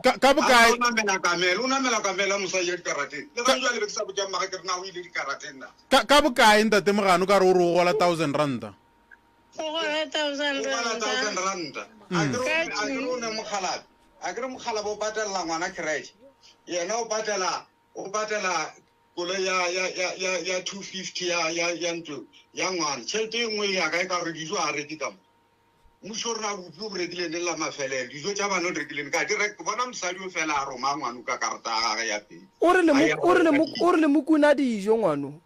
S2: ka, ka bokae?
S7: O namela kamela, o namela kamela mosadi ya dikarateng. Le ga jwale be ke sa botša mmage ke re na o ile dikarateng na.
S2: Ka, ka bokae Ntate Mogano ka re o re o gola thousand ranta?
S6: O gola thousand
S7: O gola
S6: ranta.
S7: thousand ranta. A ke re o, a ke re o ne mokgalabje. A ke re mokgalabje o patelela ngwana creche. Yena o patela, o patela Koloi ya, ya, ya, ya, ya 250 ya, ya, ya ntlo ya ngwana. Tšhelete e nngwe e ya kae ka gore dijo a reke ka mo. Mmušo rena bupi o rekile neng la mafelelo. Dijo tša bana o di rekile neng. Ka di rek, bona mosadi o fela a roma ngwano ka karata ya gagwe ya pele.
S3: O re le
S7: A
S3: mo,
S7: ya
S3: o re le
S7: go
S3: mo,
S7: reka dijo.
S3: o re le mo kuna dijo ngwano.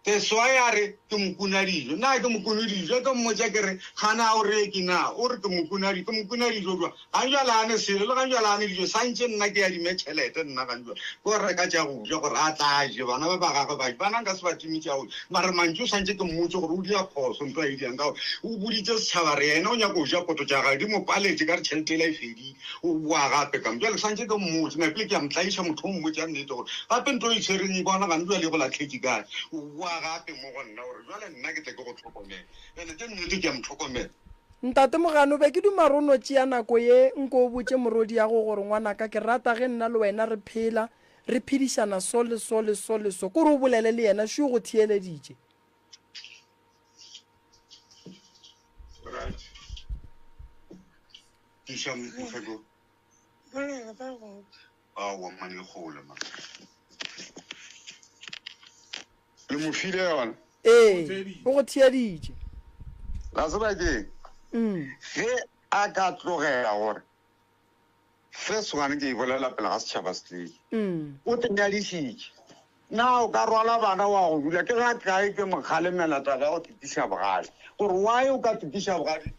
S7: Teswai a re, Ke mokuna dijo. Na ke mokune dijo? Ke mmotša ke re, Gane a o reke na? O re, Ke mokuna dijo. Ke mokuna dijo bjang? Gang bjale a ne selo, le gang bjale a ne dijo. Santše nna ke adime tšhelete nna gang bjale, ke yo reka tša go ja gore a tla a je, bana ba ba gagwe ba je. Bana nka se ba time tša go ja. Mara mantšu santše ke mmotše gore o dira phoso ntho a e dirang ka gore o boditše setšhaba re yena o nyaka go ja poto tša gagwe, di mo paletše ka re tšhelete yela e fedile. O boa gape ka mo. Bjale santše ke mmotse, napile ke a mo tlaiša motho o mmotša nnete gore gape ntho o e tshwereng e bona gane bjale e go lahletše kae. O boa gape mo go nna gore bjale nna ke tle ke go hlokomele. Bjale ke nnete ke a mo hlokomela.
S3: Ntate Mogano, be ke duma re o no tšea nako ye nko o botše morwediago gore ngwanaka ke rata ge nna le wena re phela, re phedišana so le so le so le so. Kore o bolele le yena, šo o go theeleditše.
S7: Right. Tiša mokgekolo.
S6: Bolela ba go.
S7: Aowa mmane e kgole man. Le mo file yona?
S3: Ee, o go theeditše.
S7: La tseba ke eng? Ge a ka tlogela gore first one ke e bolela pele ga setšhaba se tletše, o te nyadišitše. Na o ka rwala bana wa go dula? Ke ga kae ke mo kgalemela taba ya go tukiša bogadi? Gore why o ka tukiša bogadi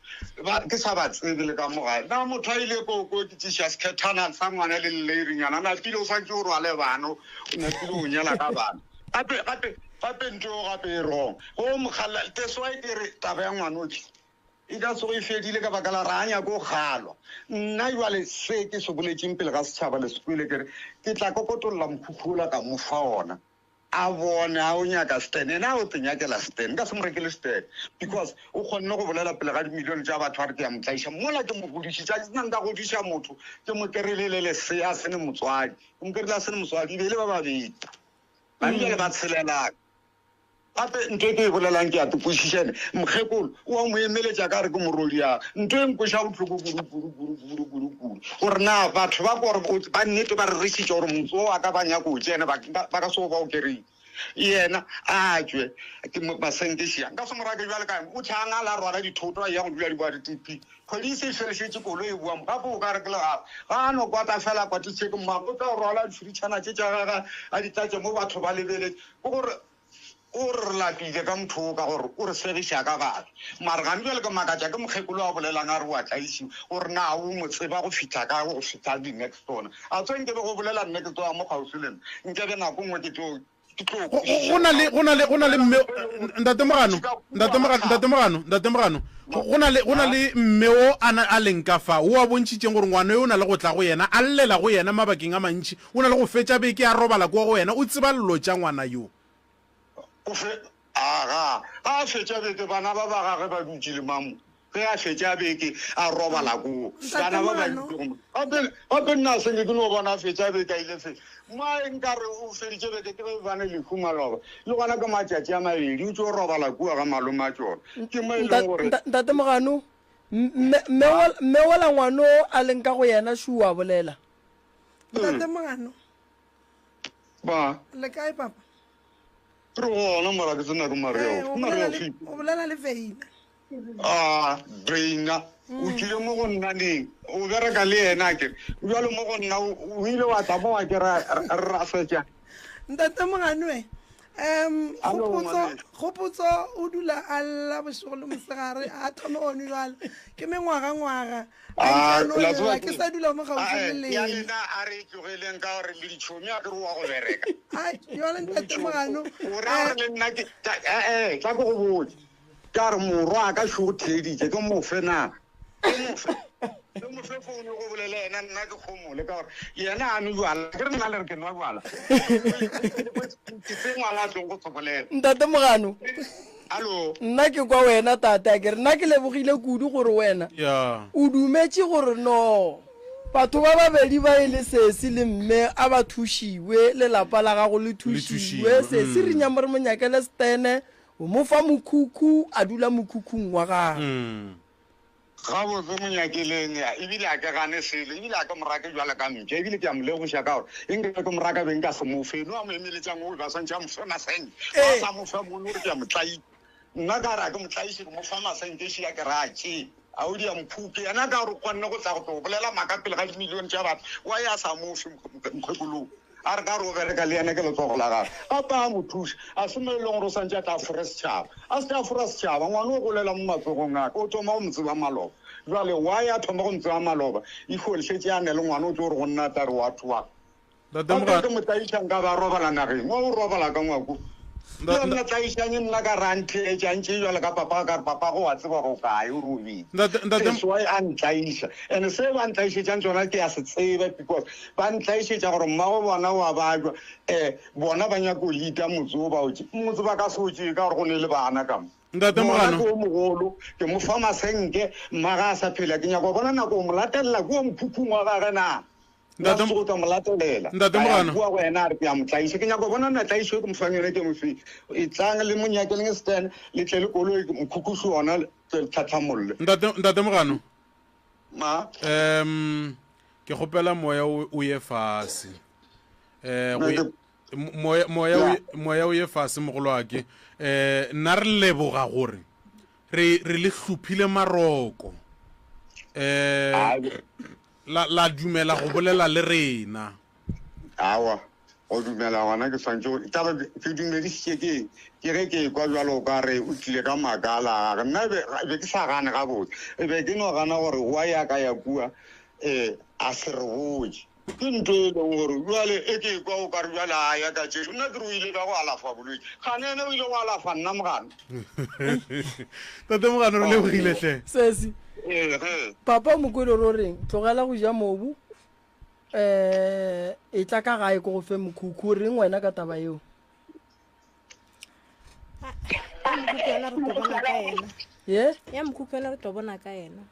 S7: ba ke sa ba tsebe le ka mo gae? Na motho a ile ko ko tukiša sekhethana sa ngwana le leleirinyana napile o swantše o rwale bana o napile o nyala ka bana gape gape gape ntho eo gape e wrong go mo kgalela that's why ke re taba ya ngwanoki E ka tsoge e fedile ka baka la re a nyake go kgalwa. Nna bjale se ke se boletšeng pele ga setšhaba le se kwele, ke re, ke tla kokotolla mokhukhu wola ka mo fa ona, a bone a o nyaka stand. Yena o te nyakela stand, nka se mo rekele stand because o kgonne go bolela pele ga dimilione tša batho a re ke ya mo tlaiša. Mola ke mo godišitše, a ke se na nka godiša motho ke mo kerile le lesea a se ne motswadi, ke mo kerile a se ne motswadi, e be e le ba babedi. Bane bjale ba tshelelana. Gape ntho e ke e bolelang ke ya te kwešiša ene mokgekolo o a mo emeletša ka re ke morwedi'a. Ntho e nkweša bohloko kudu kudu kudu kudu kudu kudu gore na batho ba gore ba nnete ba rerišitše gore motse wo wa ka ba nyaka o tšene ba ba ka se o ba o kereng yena a tšwe ke masenkešia nka se mo rake bjale ka o tšhang a la rwala dithoto a ya go dula diboaretp kgwedi e se e felešetše koloi e boa mo gape o ka re ke legape ga a no kwata fela kwatisitše ke mmagwe o tla rwala difiritšhana tše tša gage a di tlatše mo batho ba lebeletše Ke gore o re re lapile ka motho wo ka gore o re segiša ka batho. Mara gane bjale ke makatša ke mokgekolo a bolelang a re o a tlaišiwa gore na o mo tseba go fihla kae go fihla di-next door. A tseba nke be go bolela next door mo kgauswi le nna nke be nako nngwe ke tlo ke tlo
S2: Go, go, go na le go na le go na le mme ntate Mogano ntate Mogano ntate Mogano ntate Mogano go go na le go na le mme o a na a leng ka fa o a bontšhitšeng gore ngwana yo o na le go tla go yena a llela go yena mabakeng a mantši O na le go fetša beke a robala kua go wena, o tseba llo tša ngwana yo.
S7: O fe, aga, ga a fetša beke, bana ba ba gagwe ba dutše le mamo. Ge a fetša beke, a robala koo. Bana ba ba dutše go mo. Gape, gape nna se nke ke no bona a fetša beke a ile fe. Mmae nkare o feditše beke ke ge ba ne lehu maloba. Le gona ka matšatši a mabedi o tšo robala kua ga malome a tšona. Ke mo e leng gore.
S3: Ntate Mogano, mme, mme, mme wola ngwano a leng ka go yena šo a bolela.
S5: Ntate Mogano.
S7: Ba.
S5: Le kae papa?
S7: Re gona mara ke tsena ke Maria.
S5: O
S7: Maria
S5: o bolela le Veina.
S7: Ah, Veina. O tlile mo go nna neng? O bereka le yena ke. Bjalo mo go nna o ile wa tla mo wa ke ra ra fetša.
S5: Ntate Mogano e. Um Kgopotso, Kgopotso o dula a lla bošego le mosegare, a thome gone jwale. Ke mengwagangwaga. A ntše a no lla, ke sa dula mo kgauswi le
S7: Ya
S5: lena.
S7: lena a re e tlogeleng ka gore le ditšhomi a ke re wa go bereka.
S5: Ai, jwale ntate Mogano,
S7: O ra gore le nna ke eh eh tla ke go botse. Ka re morwa a ka šo theeditše ke mo fe na. Ke mo fe. Ke mo fe founu go bolele yena nna ke kgomole ka gore yena a nwe jwala. Ke re nna le re ke nwa jwala. Ke se ngwana a tlong go se bolela.
S3: Ntate Mogano.
S7: Alo.
S3: Nna ke kwa wena tate a ke re nna ke lebogile kudu gore wena
S2: Yeah.
S3: o dumetše gore no batho ba babedi ba e le sesi le mme a ba thušiwe lelapa la gago le thušiwe
S2: thušiwe,
S3: sesi re nyamo re mo nyakele stene o mo fa mokhukhu a dula mokhukhung wa gagwe.
S7: Gabotse mo nyakeleng, ebile a ke gane selo, ebile a ke mo rake bjalo ka mpša, ebile ke a mo leboša ka gore e nkabe ke mo raka be nka se mo fe. No a mo emeletšang o be a swantše a mo fe masenke, a sa mo fe mono gore ke a mo tlaiša. Nna ka re a ke mo tlaiše, ke mo fa masenke šia ke re a tšee, a o dia mokhuke. Yena ka gore o kgonne go tla go tlo bolela maaka pele ga dimilione tša batho, why a sa mo fe mokgekolo? A re ka re o bereka le yena ke letsogo la gagwe. Gape a mo thuša. A se mo e leng gore o santše a tla fore setšhaba. A se ke a fora setšhaba. Ngwana o golela mo matsogong a ka. O thoma go mo tseba maloba. Bjale why a thoma go mo tseba maloba? If o šetše a ne le ngwana o tlo re go nna tla re what what.
S2: Ntate
S7: Gape
S2: Mogano.
S7: ke mo tlaiša nka ba robala nageng. Wa o robala ka ngwako. Ke nna tlaišang nna ka re a ntheetše a ntšee bjalo ka papa ka re papa go wa tseba gore o kae o robetše.
S2: Ntate ntate
S7: That's why a ntlaiša. And se ba ntlaišetšang tsona ke a se tseba because ba ntlaišetša gore mmago bona wa bajwa um bona ba nyako leada motse o ba o tše motse ba ka se o tšee ka gore go ne le bana ka mo.
S2: Ntate
S7: Ngwana
S2: Mogano.
S7: ke o mogolo ke mo fa masenke mma ga a sa phela ke nyaka go bona nako o mo latelela kua mokhukhung wa gage na.
S2: Ntate
S7: Nka ka mo latelela.
S2: Ntate
S7: Ka ya
S2: Mogano.
S7: kua go yena a re ke a mo tlaiša. Ke nyaka go bona na tlaišo e ke mo fang yone ke mo fe. E tlang le mo nyakeleng stand le tle le koloi mokhukhushu ona le tle le tlhatlhamolle.
S2: Ntate Ntate Mogano.
S7: Ma.
S2: Um ke kgopela moya o o ye fase. Eh go ye- moya moya o ye- moya o ye fase mogolwake. Eh nna re leboga gore re re le hlophile maroko. Eh La, la dumela go bolela le rena.
S7: Aowa, go dumela gona ke swantše go, taba ke dumedišitše ke eng? Ke ge ke ekwa bjalo o ka re o tlile ka maaka a la gage. Nna be, be ke sa gane gabotse, be ke no gana gore wa ya ka ya kua um a se re botše. Ke ntho e leng gore bjale e ke ekwa o ka re bjale a ya ka tšešo. Nna ke re o ile ka go alafa bolwetši, gane yena o ile go alafa nna Mogano.
S2: Tate Mogano re lebogile hle.
S3: Sesi.
S7: Ee, ge.
S3: Papa o mo kwele gore o reng? Tlogela go ja mobu, um etla ka gae ko go fe mokhukhu. O reng wena ka taba yeo?
S4: Ya mokhukhu yona re tlo bona ka yena.
S3: Ye?
S4: Ya mokhukhu yona re tlo bona ka yena.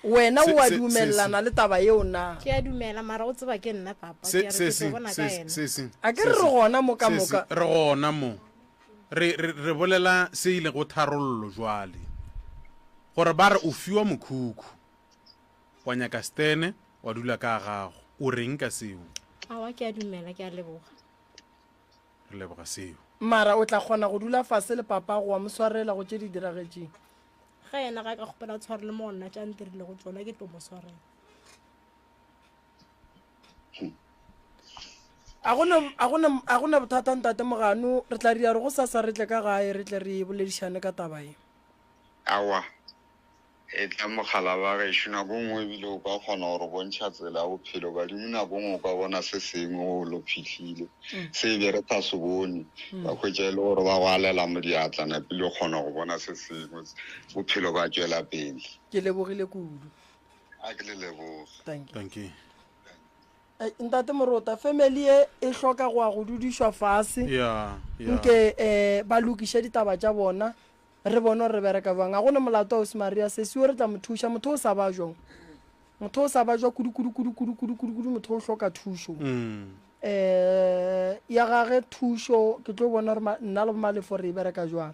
S3: Wena
S2: Se-
S3: o a
S2: se-
S3: dumelelana
S2: se-
S3: le taba yeo na?
S4: Ke a dumela mara o tseba ke nna papa.
S2: Se
S4: Ke a re
S2: se
S4: ke
S2: se
S4: tlo bona ka
S2: se
S4: yena.
S2: se se.
S3: A ke re re gona mo ka
S2: Se, se,
S3: moka.
S2: Re gona mo. Re re re bolela se e lego tharollo jwale. Gore ba re o fiwa mokhukhu. Wa nyaka stene wa dula ka gago. O reng ka seo?
S4: Aowa ke a dumela ke a leboga.
S2: Re leboga seo.
S3: Mara o tla kgona go dula fase le papago wa mo swarela go tše di diragetšeng?
S4: Ge yena ga ka kgopela tshwarelo mo go nna tša ntirilego tšona ke tlo mo swarela.
S3: A go na, a go na, a go na bothata Ntate Mogano, re tla ria re gosasa re tle ka gae re tle re boledišane ka taba ye.
S7: Aowa, etla mogala wa gešo, nako nngwe ebile o ka kgona go re bontšha tsela ya bophelo. Badimo nako nngwe o ka bona se sengwe o lo fihlile, se be re sa se bone, ba hwetša e le gore ba go alela mo diatla napile o kgona go bona se sengwe, bophelo ba tšwela pele.
S3: Ke lebogile kudu.
S7: A ke le leboge.
S3: Thank you.
S2: Thank you.
S3: Ei, Ntate Morota, family ye e hloka go ya go dudišwa fase.
S2: Yeah, yeah.
S3: Nke eh, ba lokiše ditaba tša bona, re bone gore re bereka bjang. Ga go na molato Ausi Maria, sesi o re tla mo thuša. Motho o sa bajwa, motho o sa bajwa kudu kudu kudu kudu kudu kudu kudu, motho o hloka thušo.
S2: Mm.
S3: Eh, ya gage thušo ke tlo bona gore nna le bomalefo re e bereka jwang.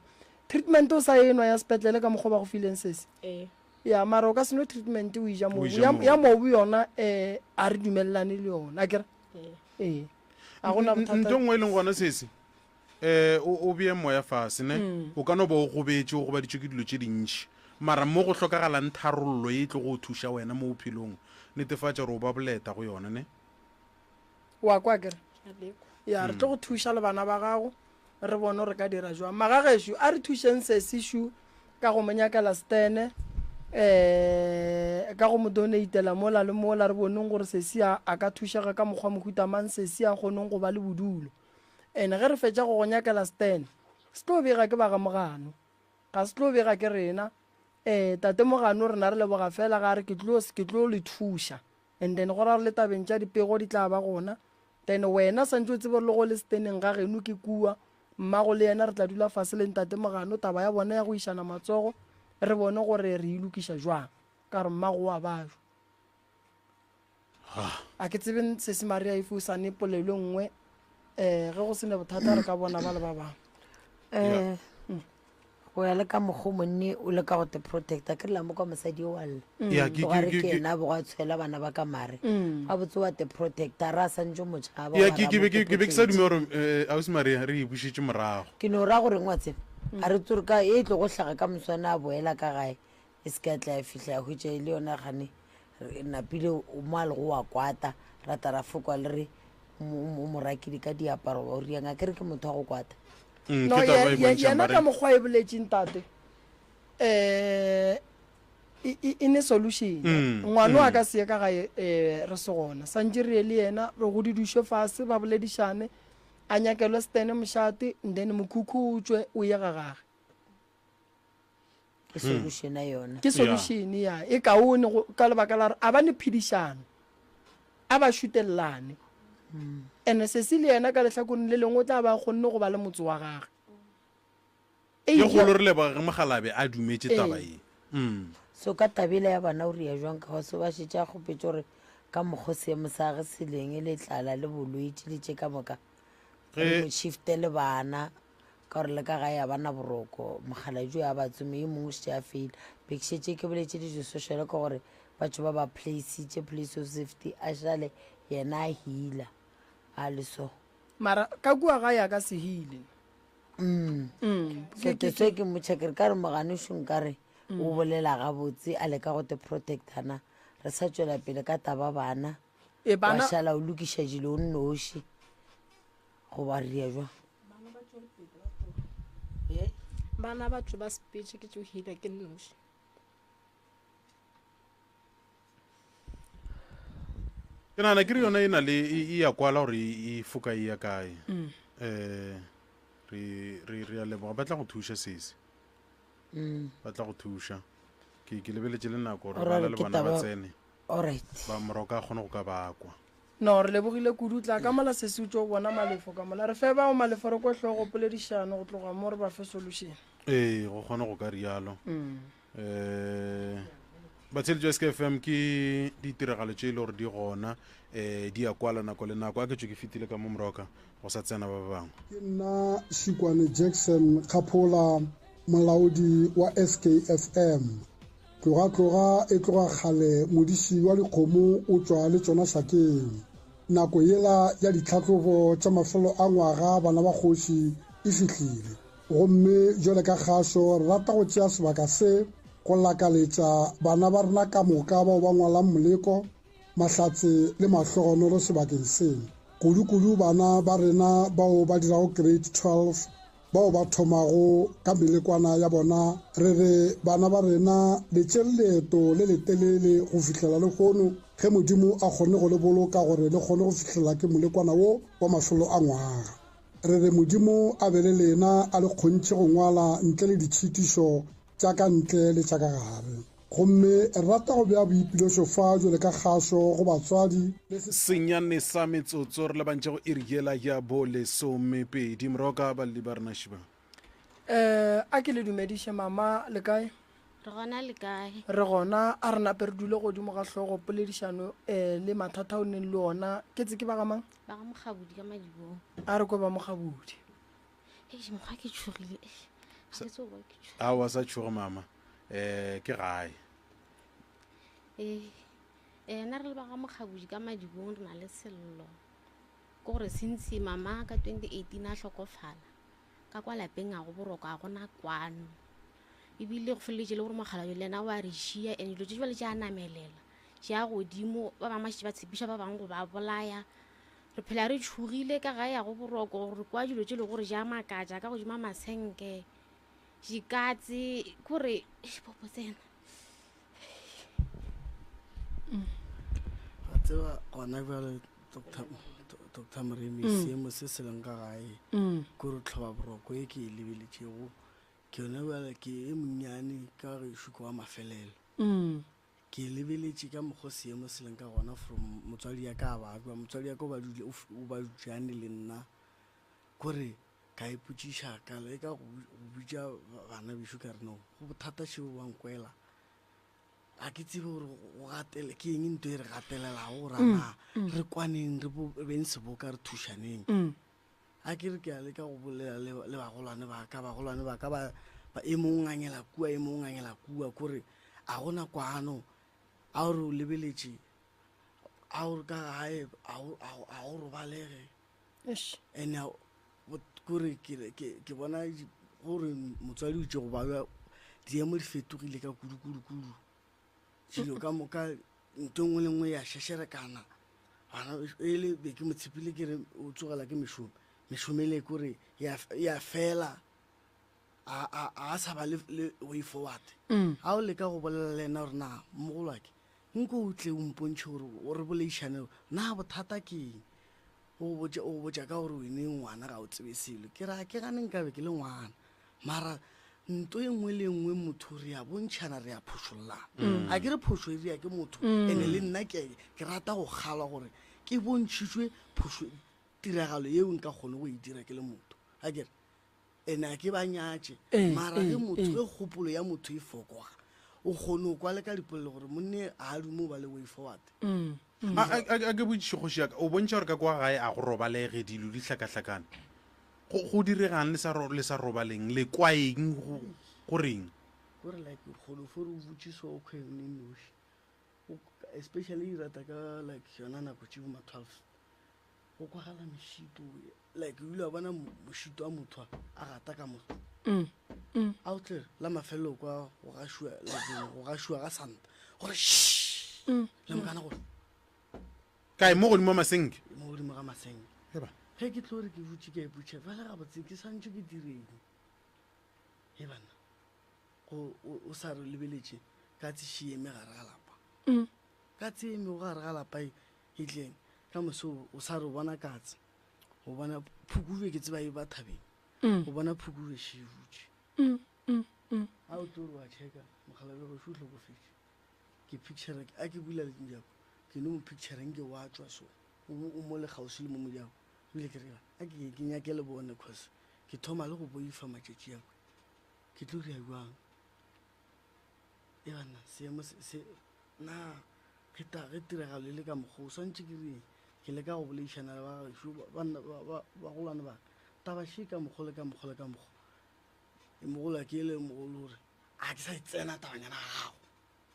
S3: Treatment o sa enwa ya sepetlele ka mokgwa ba go fileng sesi.
S4: Ee.
S3: Ya, mara o ka se nwe treatment o eja mobu.
S2: O eja
S3: Ya,
S2: mobu.
S3: ya mobu yona eh a re dumelelane le yona, akere?
S4: Ee.
S3: Ee. A gona
S2: Ntho
S3: bothata.
S2: nngwe e leng gona sesi um o bee moya fase ne
S3: Mm.
S2: o ka no ba o gobetše o gobaditšwe ke dilo tše dintši mara mo go hlokagalang tharollo e tlo go thuša wena mo bophelong netefatša gore o ba boleta go yona ne
S3: Wa kwa akere?
S4: Ke a lekwa.
S3: Ya, re tlo go thuša le bana ba gago. Re bone gore re ka dira jwang. Magagešo, a re thušeng sesišu ka go mo nyakela stene, um ka go mo donatela mola le mola, re boneng gore sesi a, a ka thušega ka mokgwa mohuta mang, sesi a kgoneng go ba le bodulo. And ge re fetša go go nyakela stene, se tlo bega ke ba ga Mogano, ga se tlo bega ke rena. Um Tate Mogano rena re leboga fela ga a re ke tlo, ke tlo le thuša. And then go ra gore le tabeng tša dipego di tla ba gona. Then wena santše o tsebe gore le go le steneng ga geno ke kua, mmago le yena re tla dula fase le ntate Mogano taba ya bona ya go išana matsogo re bone gore re e lokiša jwang ka gore mmago o a bajwa. A ke tsebe sesi Maria if o sa ne polelo e nngwe um ge go se ne bothata re ka bona ba le ba bangwe.
S1: Um go ya le ka mokgo monne o leka go te protecta ke lela mo kwa mosadi o wa lla
S2: mm. Ya, ke-
S1: tloga re
S2: ke-
S1: ke
S2: ke-
S1: ena bo ga tshwela bana ba ka mare gabotse wa te protecta re a santse motšhaba
S2: ya
S1: wa
S2: ke
S1: ra
S2: ke be
S1: mo
S2: ke ke be ke sa
S1: protect.
S2: dume gore um ausi maria re e bušetše morago
S1: ke no ra goreng wa tseba a re tsore ka e tlo go hlaga ka moswana a boela ka gae e se ka tla ya fihla ya hwetša e le yona gane re napile o mo a lego wa kwata rata ra fokwa le re o mo rakile ka diaparo ba o riang a kere ke motho wa go kwata
S2: Mm,
S3: No,
S2: ke taba
S3: ye-
S2: e
S3: ye-
S2: bontšhang
S3: yena
S2: ba re-
S3: ka mokgwa e boletseng tate um e ne solution ngwano a ka se ye ka gae um re se gona santse re ye le yena re go didušwe fase ba boledišane a nyakelwe stene mošate and then mokhukhu o tšwe o ye ga gage
S1: ke solution ya yona
S3: ke solution ya e kaone go- ka lebaka la gore a ba ne phedišano a ba šutelelane and sesi le yena ka lehlakoreng le lengwe o tla ba a kgonne go ba le motse wa gage
S2: Ke kgolo re leboga ge mogalabe a dumetše taba ye. Mm.
S1: So ka tabela ya bana o ria jwang ka gore ba šetše a kgopetše gore ka mokgo seemo sa ge se leng le tlala le bolwetši le tše ka moka re mo shifte le bana ka gore le ka gae a bana boroko mokgalajwe a ba tsome yo mongwe o šetše a faila be ke šetše ke boletše le di-social ka gore batho ba ba placitše place of safety a šale yena a heala a le so.
S3: Mara ka kua gae a ka se heale.
S1: So ke se ke motšha ke re ka re moganesho nkare o bolela gabotse a leka go te protectana re sa tšwela pele ka taba bana
S3: E
S1: wa
S3: bana
S1: šala o lokiša dilo o nnoši goba re dia jwang?
S4: Bana batho ba sepetše ke tšo heala ke nnoši.
S2: Ke nagana ke re yona e na le e e ya kwala gore e e foka e ya kae. Eh re re re a leboga ba tla go thuša sesi. Ba tla go thuša. Ke ke lebeletše le nako gore
S1: Alright,
S2: bana le
S1: ke
S2: bona ba
S1: taba-
S2: tsene.
S1: Alright.
S2: Ba moroka a kgone go ka ba kwa.
S3: No, re lebogile kudu. Tla ka mola sesi o tšo bona Malefo ka mola. Re fe bao Malefo re kwe hlogo poledišano go tloga mo re ba fe solution.
S2: Ee, go kgone go ka rialo. Um batheletši ba SKFM ke ditiragalo tše e le gore di gona um di ya kwala nako le nako. A ke tšwe ke fetile ka mo moroka go sa tsena ba bangwe.
S8: Ke nna Šikwane Jackson Kgaphola, molaodi wa SKFM. Tloga tloga e tloga kgale modiši wa dikgomo o tšwa le tšona šakeng. Nako yela ya ditlhahlobo tša mafelo a ngwaga bana ba kgoši e fihlile. Gomme jwale ka kgašo re rata go tšea sebaka se go lakaletša bana ba rena ka moka bao ba ngwalang moleko, mahlatse le mahlogonolo sebakeng se. Kudu-kudu bana ba rena bao ba dirago Grade 12 bao ba thomago ka melekwana ya bona. Re re bana ba rena le tšere leeto le letelele go fihlela lehono ge Modimo a kgonne go le boloka gore le kgone go fihlela ke molekwana wo wa mafelo a ngwaga. Re re Modimo a be le lena a le kgontšhe go ngwala ntle le ditšhitišo tša ka ntle le tša ka gare. Gomme re rata go bea boipilošo fa bjale ka kgašo go batswadi le setšhaba.
S2: Senyane sa metsotso re lebantše go iri yela ya bo lesomepedi. Moroka balli ba rena šiba.
S3: Eh, a ke le dumediše mama, le kae?
S9: Re gona le kae?
S3: Re gona, a re nape re dule godimo ga hlogo poledišano eh, le mathata o neng le ona. Ke tse ke ba ga mang?
S9: Ba ga Mokgabudi ka Madibong.
S3: A re kwe ba Mokgabudi.
S9: Eish, mokgwa ke tšhogile. Eish, ga ke tsebe why ke tšhogile.
S2: Aowa sa tšhoge mama, eh ke gae.
S9: Ee, eh, nna re le ba ga Mokgabudi ka Madibong re na le sello. Ke gore since mama ka 2018 a hlokofala, ka kwa lapeng ga go boroko, ga gona kwano. Ebile go feleletše le gore mokgalabje le yena wa re šia, and dilo tše jwale tša namelela, tša godimo, ba bangwe ba šetše ba tshepiša ba bangwe go ba bolaya. Re phela re tšhogile ka gae ya go boroko, re kwa dilo tše le gore ja makatša ka godima masenke, dikatse, kore popo tsena.
S10: Wa tseba gona bjale Doctor Doctor Moremi mm. seemo se se leng ka gae mm. ke gore tlhoba boroko e ke e lebeletšego ke yone bjale ke e monnyane ka gešo ke wa mafelelo mm. Ke lebeletše ka mokgo seemo se leng ka gona from motswadi ya ka a babja, motswadi ya ka o ba dule o ba dutšane le nna, kore ka ipotšiša ka leka go bitša bana bešo ka re no go bothata šeo ba nkwela, ga ke tsebe gore go gatele ke eng nto e re gatelelago gore mm, na mm. re kwaneng re beng seboka re thušaneng mm. A ke re ke a leka go bolela le, le bagolwane ba ka, bagolwane ba ka ba, ba e mong o ngangela kua, e mong o ngangela kua, kore a gona kwano, a o re o lebeletše, a o re ka gae a o, a o, a o robalege.
S3: Eish.
S10: And a, bo- kore ke, ke, ke bona di- gore motswadi o itše go babja, diemo di fetogile ka kudu, kudu, kudu. Dilo ka moka, nto nngwe le nngwe ya šešerekana. Bana e le be ke mo tshepile ke re o tsogela ke mešomo, mešomo ele kore ya, ya fela. A, a, a sa ba le, le way forward.
S3: Mm.
S10: A o leka go bolela le yena gore na mogolwake nko o tle o mpontšhe gore o re boleišane na bothata ke eng. O go botša, o go botša ka gore wene ngwana ga o tsebe selo. Ke re a ke gane nkabe ke le ngwana. Mara nto e nngwe le e nngwe motho re a bontšhana re a phošollana.
S3: Mm.
S10: A ke re phošo e dira ke motho.
S3: Mm.
S10: Ene le nna ke, ke rata go kgalwa gore ke bontšhitšwe phošo tiragalo yeo nka kgone go e dira ke le motho. A ke re ene a ke ba nyatše.
S3: Eh,
S10: Mara
S3: eh,
S10: ge motho,
S3: eh.
S10: ge kgopolo ya motho e fokoga, o kgone go kwa le ka dipolelo gore monne a a dume go ba le way forward.
S3: Mm, mm.
S2: A, a, a, a ke botšiše kgoši ya ka, o bontšha gore ka kwa gae a go robalege, dilo di hlakahlakane. Go, go diregang le sa, le sa robaleng? Le kwa eng? Go, go reng?
S10: Gore like o kgone fo re o butše so o kgwe o noši. O, especially e rata ka like yona nako tše bo ma 12. Go kwagala mešito, like o ile wa bona mošito wa motho a gata ka mo.
S3: Mm, mm.
S10: A o tle la mafelelo kwa go gašwa, like go gašwa ga santa. Gore shh.
S3: Mm,
S10: Le mokana gore.
S2: Kae? Mo godimo ga masenke?
S10: Mo godimo ga masenke.
S2: Eba.
S10: Ge ke tlo re ke butše ke a ipotša, bjale gabotse ke swantšwe ke direng? He banna, go, o, o sa re lebeletše, katse še eme gare ga lapa.
S3: Mm.
S10: Katse e emego gare ga lapa e, e tleng, ka moso o, o sa re o bona katse, o bona phukubje ke tseba e ba thabeng,
S3: Mm.
S10: o bona phukubje še e butše.
S3: Mm, mm, mm.
S10: A o tlo re wa checka, mokgalabje gešo o hlokofetše. Ke picture, a ke bula mojako, ke no mo picture nke wa tšwa so, o, o mo le kgauswi le mo mojako. Ebile ke re, a ke, ke nyake le bone, cause ke thoma le go boifa matšatši a kwe. Ke tlo dira bjang? E banna, seemo se, se, na, ge ta, ge tiragalo e le ka mokgwa o, swantše ke reng? Ke leka go boleišana le ba gešo, ba, banna, ba, ba, bagolwane ba ka. Taba še ka mokgwa le ka mokgwa le ka mokgwa. E mogolo a ke le mogolo gore, a ke sa e tsena tabanyana ya gago.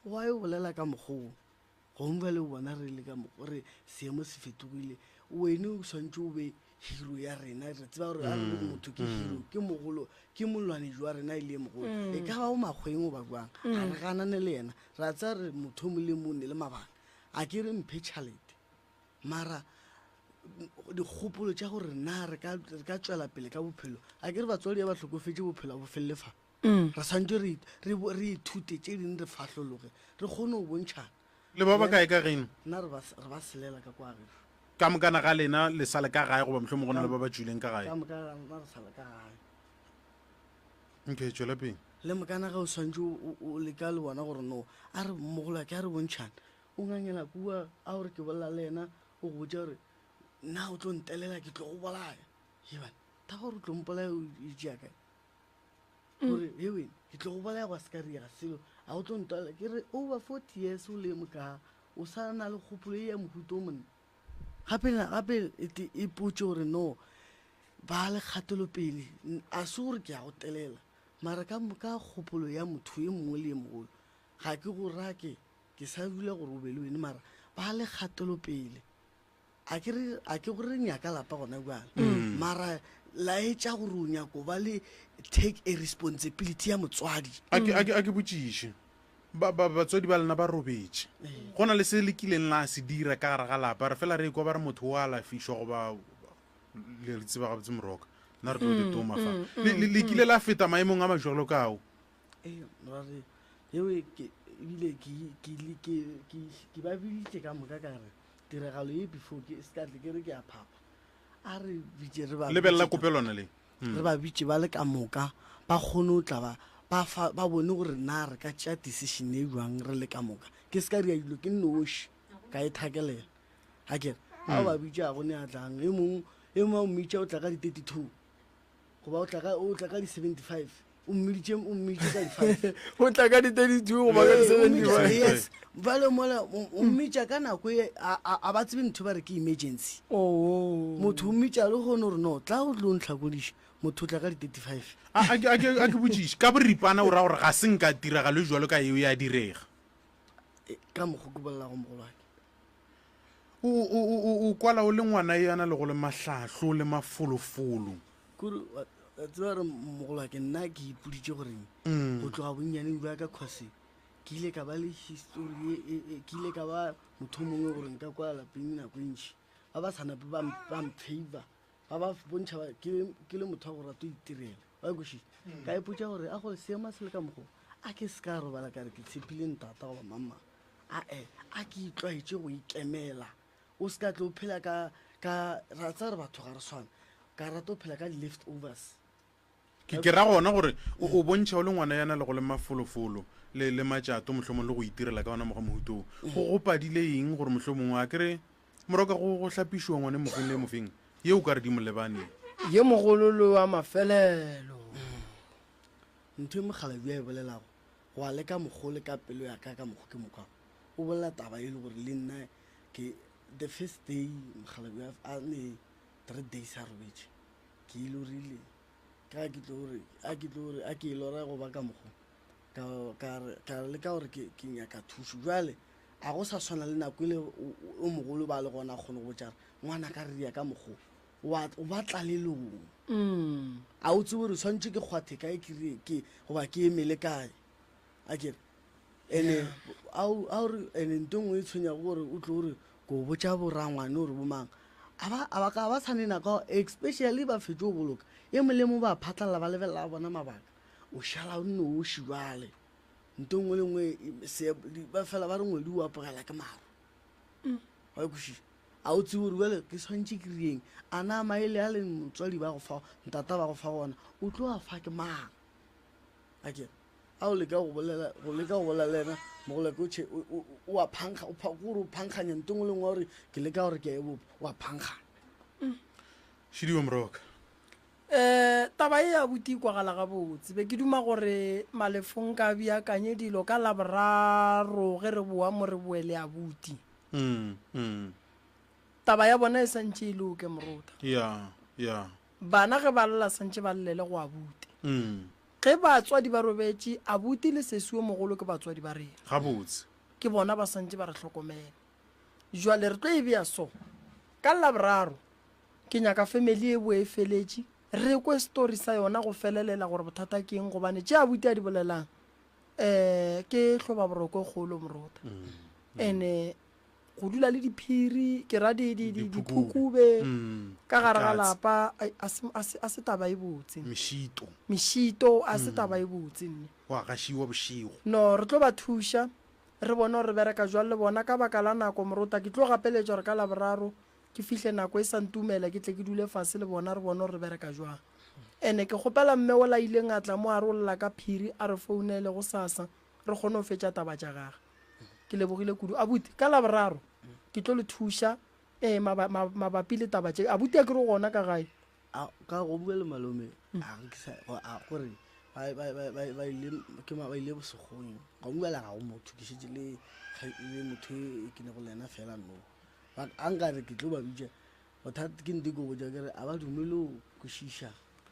S10: Wa e bolela ka mokgwa wo, gongwe bjale o bona re le ka mokgwa re seemo se fetogile. Wene o swantše o be hero ya rena, re tseba gore a re re motho ke hero, ke mogolo, ke molwanedi wa rena e le ye mogolo. E ka ba o makgweng goba bjang, ga re ganane le yena, ra tseba re motho o mongwe le mongwe o ne le mabaka. A ke re mphe tšhalete, mara dikgopolo tša gore na re ka, re ka tšwela pele ka bophelo, a ke re batswadi ba ba hlokofetše bophelo a bo felele fa.
S3: Mm.
S10: Re swantše re, re, re ithute tše dingwe, re fahlologe, re kgone go bontšhana.
S2: Le ba bakae ka geno?
S10: Nna re ba, re ba selela ka kwa gešo.
S2: Ka mokana ga lena le sa le ka gae goba mohlomongwe go na le ba ba tšwileng ka gae?
S10: Ka moka ga rena re sa le ka gae.
S2: Okay, tšwela pele.
S10: Le mokana ge o swantše o, o, o leka le bona gore no, a re mogolwake a re bontšhane. O ngangela kua, a gore ke bolela le yena, o go botša gore nna o tlo ntelela ke tlo go bolaya. Hebana, taba gore o tlo mpolaya o e tšea kae? Gore he wena ke tlo go bolaya gwa se ka riega selo, a o tlo ntwala. Ke re over 40 years o le moka o sa na le kgopolo e ya mohuta o monna. Gape gape e te e potše gore no ba le kgatelopele, a se gore ke ya go telela, mara ka ka kgopolo ya motho e mongwe le e mogolo ga ke go rake, ke sa dula gore o be le wene, mara ba le kgatelopele. A ke re, a ke gore re nyaka lapa gona bjale, mara laetša gore o nyako ba le take a responsibility ya motswadi.
S2: A ke, a ke, a ke botšiše. Ba, ba, batswadi ba lena ba robetše. Go na le se le kileng la se dira ka gare ga lapa. Re fela re ekwa ba re motho o alafišwa goba le re tseba gabotse moroka. Nna re tlo di toma fa. Le, le, le kile la feta maemong a majwalo ka ao.
S10: Ee, ra re eo ke ebile ke ke ke ke ke ba biditše ka moka ka re tiragalo ye before ke se ka tle ke re ke a phapha a re bitše re ba
S2: Lebelela
S10: bitše ka-
S2: kopelwana le.
S10: re ba bitše ba le ka moka ba kgone go tla ba ba fa ba bone gore na re ka tšea decision e jwang re le ka moka ke se ka ria dilo ke nnoši ka e thakelela a kere a o ba bitša go ne a tlang e mongwe e mongwe o mmitša o tla ka di-32 goba o tla ka o tla ka di-75 o mmiditše o mmiditše ka di-five
S3: o tla ka di-32 goba ka
S10: Ee, o mmitša-
S3: di-75
S10: yes bjale mola o o mmitša ka nako e a- a a ba tsebe ntho ba re ke emergency
S3: oo
S10: motho o mmitša le kgone gore no tla o tlo ntlhakodiša motho o tla ka di-35
S2: A, a, ke- a, ke- a ke botšiše ka boripana o ra gore ga se nka tiragalo e jwalo ka eo ya direga
S10: E, ka mokgwa ke bolelago mogolo wake
S2: o, o, o, o, o kwala o le ngwana e a na le go le mahlahlo le mafolofolo
S10: Kore wa tseba gore mogolwake nna ke ipoditše goreng
S2: Mm.
S10: go tloga bonnyaneng bja ka cause ke ile ka ba le history e, e, e, ke ile ka ba motho o mongwe gore nka kwa lapeng nako e ntši ba ba sa nape ba ba mfavor ba ba bontšha ba- ke ke le motho wa go rata go itirela ba kwešiša ka ipotša gore a gore seema se le ka mokgo a ke se ka robala ka re ke tshepile ntata goba mamma ae a ke itlwaetše go ikemela O se ka tlo phela ka, ka, ra tseba re batho ga re swane, ka rata go phela ka di-left overs.
S2: Ke, ke ra gona gore o, o bontšha o le ngwana ya na lego le mafolofolo le, le matšato mohlomong le go itirela ka ona mokgwa mohuta wo. Go, go padile eng gore mohlomongwe a ke re moroka go, go hlapišiwa ngwane mofeng le mofeng ye o ka re di mo lebaneng.
S3: Ye mogolo le wa mafelelo.
S10: Ntho e mokgalabje a e bolelago, go a leka mokgwa o le ka pelo ya ka ka mokgwa ke mo kwago, o bolela taba e le gore le nna Ke the first day mokgalabje a ne 3 days a robetše, ke e lorile ka ke tlo gore a ke tlo gore a ke e lora go ba ka mokgo ka ka re ka leka gore ke ke nyaka thušo. Jwale a go sa swana le nako ile o mogolo ba le gona a kgone go botša re ngwana ka re ya ka mokgo wa o ba tlalelong. A o tsebe gore tshwanetse ke kgwathe kae ke re ke goba ke emele kae. A ke re ene a o re ene nto nngwe e tshwenyago gore o tlo gore ko botša borangwane gore bomang a ba a ba ka ba tshwane nako especially ba fetše go boloka e mongwe le mongwe ba phatlalla ba lebelela a bona mabaka o šala o nnoši jwale nto nngwe le nngwe ba fela ba re ngwedi o apogela ke maru wa e kwešiša a o tsebe gore jale ke tshwanetse ke rieng a na maele a le motswadi ba go fa ntata ba go fa gona o tlo a fa ke mang a kere a o leka go bolela go leka go bolela le yena mogolake o tšhe o a phankga o gore o phankganya nto ngwe le nngwe gore ke leka gore ke a e bopa o a phankganya.
S2: Šidiwe Moroka.
S3: Um taba ye ya buti e kwagala gabotse. Be ke duma gore Malefo nka beakanye dilo ka Laboraro ge re boa mo re boe le abuti. Taba ya bona e santše e loke Morota.
S2: Ya, ya.
S3: Bana ge ba lla santše ba llele go abuti. Ge batswadi ba robetše, abuti le sesi yo mogolo ke batswadi ba rena.
S2: Gabotse.
S3: Ke bona ba santše ba re hlokomela. Jwale re tlo e bea so. Ka Laboraro, ke nyaka family e boe e feletše, re kwe story sa yona go felelela gore bothata ke eng gobane tše abuti a di bolelang um ke hlobaboroko e kgolo morota. Ene go dula le diphiri ke ra diphukube mm, ka gare ga lapa a se taba e botse
S2: mešito
S3: mešito a se mm. taba e botse nne
S2: wa gašiwa bošego
S3: no re tlo ba thuša re bone gore re bereka jwang le bona ka baka la nako morota ke tlo gapeletša gore ka laboraro ke fihle nako e sa ntumela ke tle ke dule fase le bona re bone gore re bereka jwang ene ke kgopela mme o la ileng a tla mo a rolla ka phiri a re founele go sasa re kgone go fetša taba tša gage Ke lebogile kudu. Abuti, ka Laboraro ke tlo le thuša ee mabapi le taba tše. Abuti a ke re o gona ka gae?
S10: A, ka go bua le malome, a re ke sa, a gore ba, ba, ba, ba, ba ile, ke ma, ba ile bosekgong. Ga bua le ga go motho, ke šetše le, le motho e ke nego le yena fela no. Ba, a nka re ke tlo ba bitša, Bothata ke nte ke go botša ke re a ba dumele go kwešiša.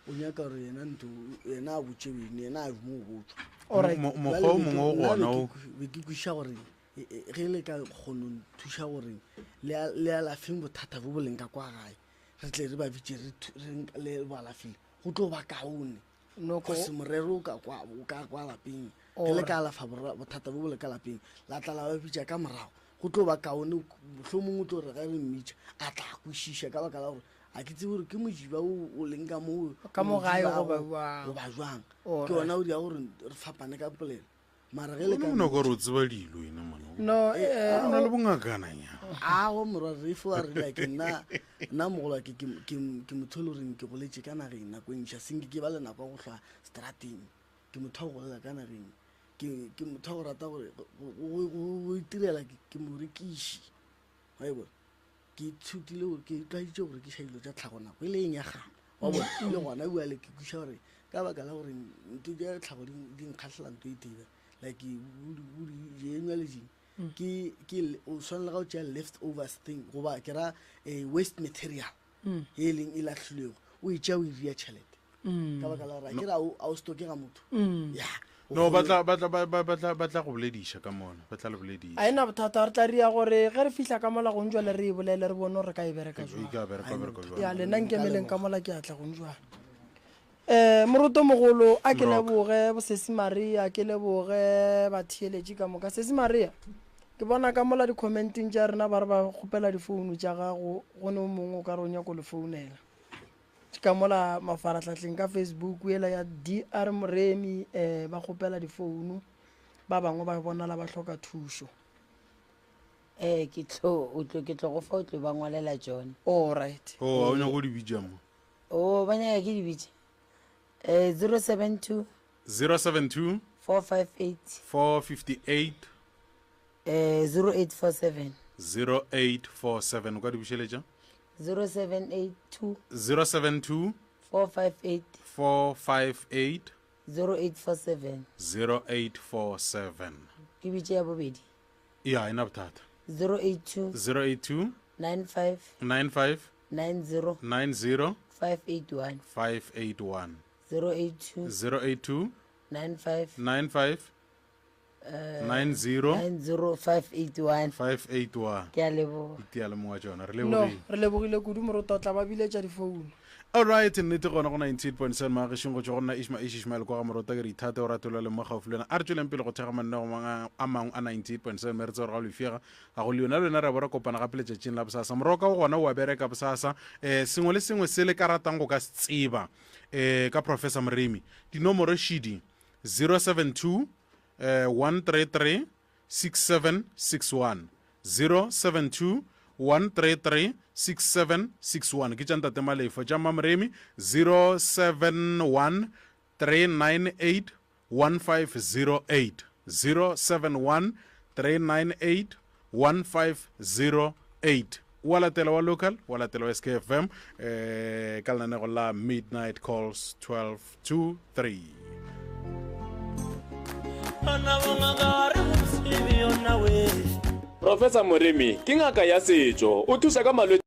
S10: O nyaka gore yena nto yena a botše bene yena a dume go botšwa.
S3: Alright.
S2: Mo- mo- Mokgwa o mongwe o gona o.
S10: Be ke kwešiša gore e, e, ge le ka kgono nthuša gore le a- le alafeng bothata bo bo leng ka kwa gae re tle re ba bitše re thu- re nk- le bo alafile go tlo ba kaone.
S3: Noko.
S10: Cause morero o ka kwa o ka kwa lapeng. Ge le ka alafa bothata bo bo le ka lapeng, la tla la ba bitša ka morago, go tlo ba kaone. Mohlomongwe o tlo re ge re mmitša a tla kwešiša, ka baka la gore a ke tsebe gore ke mojiba o o leng ka mo
S3: Ka mo
S10: o
S3: gae
S10: dibago
S3: goba jwang.
S10: goba jwang. Ke
S3: Alright.
S10: yona o dira gore re fapane ka polelo. Mara ge le ka
S2: O nako gore o tseba dilo ena mona.
S3: No, eh,
S2: O na le bongakananyana.
S10: Ago morwa re fo a re like nna nna mogolo wa ke ke ke ke motho e le goreng ke goletše ka nageng nako e ntši a senke ke ba le nako ya go hlwa strateng. Ke motho wa go golela ka nageng. Ke ke motho wa go rata gore go itirela ke morekiši. Wa e bona? Ke ithutile gore ke itlwaeditše go rekiša dilo tša tlhago nako e le eng ya gana. Wa bona? Le gona bjale ke kwešiša gore ka baka la gore ntho tša tlhago di nkgahlela ntho e tee like bo dienywa le ding ke ke o swanela ga o tšea left overs thing goba ke ra waste material e leng e lahlilwego o e tšea o e ria tšhelete ka baka la gore a ke re a o stoke ga motho ya
S2: No, ba tla ba tla ba ba tla ba tla go bolediša ka mona, ba tla le bolediša.
S3: A e na bothata, re tla ria gore ge re fihla ka mola gong jwale re e bolele re bone gore re ka e bereka
S2: E
S3: jwang.
S2: ka bereka bereka jwang.
S3: Ya lena nkemeleng ka mola ke a tla gong jwale. Um moroto mogolo a ke
S2: Moroka.
S3: leboge bosesi Maria, ke leboge batheeletši ka moka. Sesi Maria, ke bona ka mola di-commenteng tša rena ba re ba kgopela difounu tša gago, go ne o mongwe o ka re o nyako le founela. Ka mola mafarahlahleng ka Facebook yela ya DR Moremi um ba kgopela difounu, ba bangwe ba bonala ba hloka thušo.
S1: Ee, ke tlo, o tlo, ke tlo go fa o tlo ba ngwalela tšone.
S3: All right.
S2: Oh, a o nyaka go di bitša mo?
S1: Oh, ba nyaka ke di bitše. 072
S2: 072
S1: 458
S2: 458
S1: 0847
S2: 0847 o ka di bušeletša?
S1: 0782
S2: 072
S1: 458
S2: 458
S1: 0847
S2: 0847
S1: Ke bitše ya bobedi.
S2: Ya, e na bothata.
S1: 082
S2: 082
S1: 95
S2: 95
S1: 90
S2: 90
S1: 581
S2: 581
S1: 082
S2: 082
S1: 95
S2: 95 90
S1: 90581
S2: 581
S1: Ke a leboga.
S2: Itia le mongwe wa tšona. Re
S3: No,
S2: lebogile.
S3: re lebogile kudu moroto, o tla ba biletša difounu.
S2: Alright, nnete gona go 98.7 Magešong go tšwa go nna Ishma Ish Ishmael kwa ga Morota ke re ithate o rate o lwale mo gaufi le wena. A re tšweleng pele go thekga mananeo a mangwe a 98.7 mme re tsebe gore ga o lefiega ga go le yona le wena re bo re kopana gape letšatšing la bosasa. Moroka o gona o a bereka bosasa. Eh sengwe le sengwe se le ka ratang go ka se tseba eh ka Professor Moremi dinomoro šidi 072 eh 133 6761 072 133 6761 ke tša ntate Malefo tša Mmamoremi 071 398 1508 071 398 1508 wa latela wa local wa latela wa SKFM eh ka lenanego la midnight calls 12 to 3.
S11: Professor Moremi ke ngaka ya setšo, o thuša ka malwetši.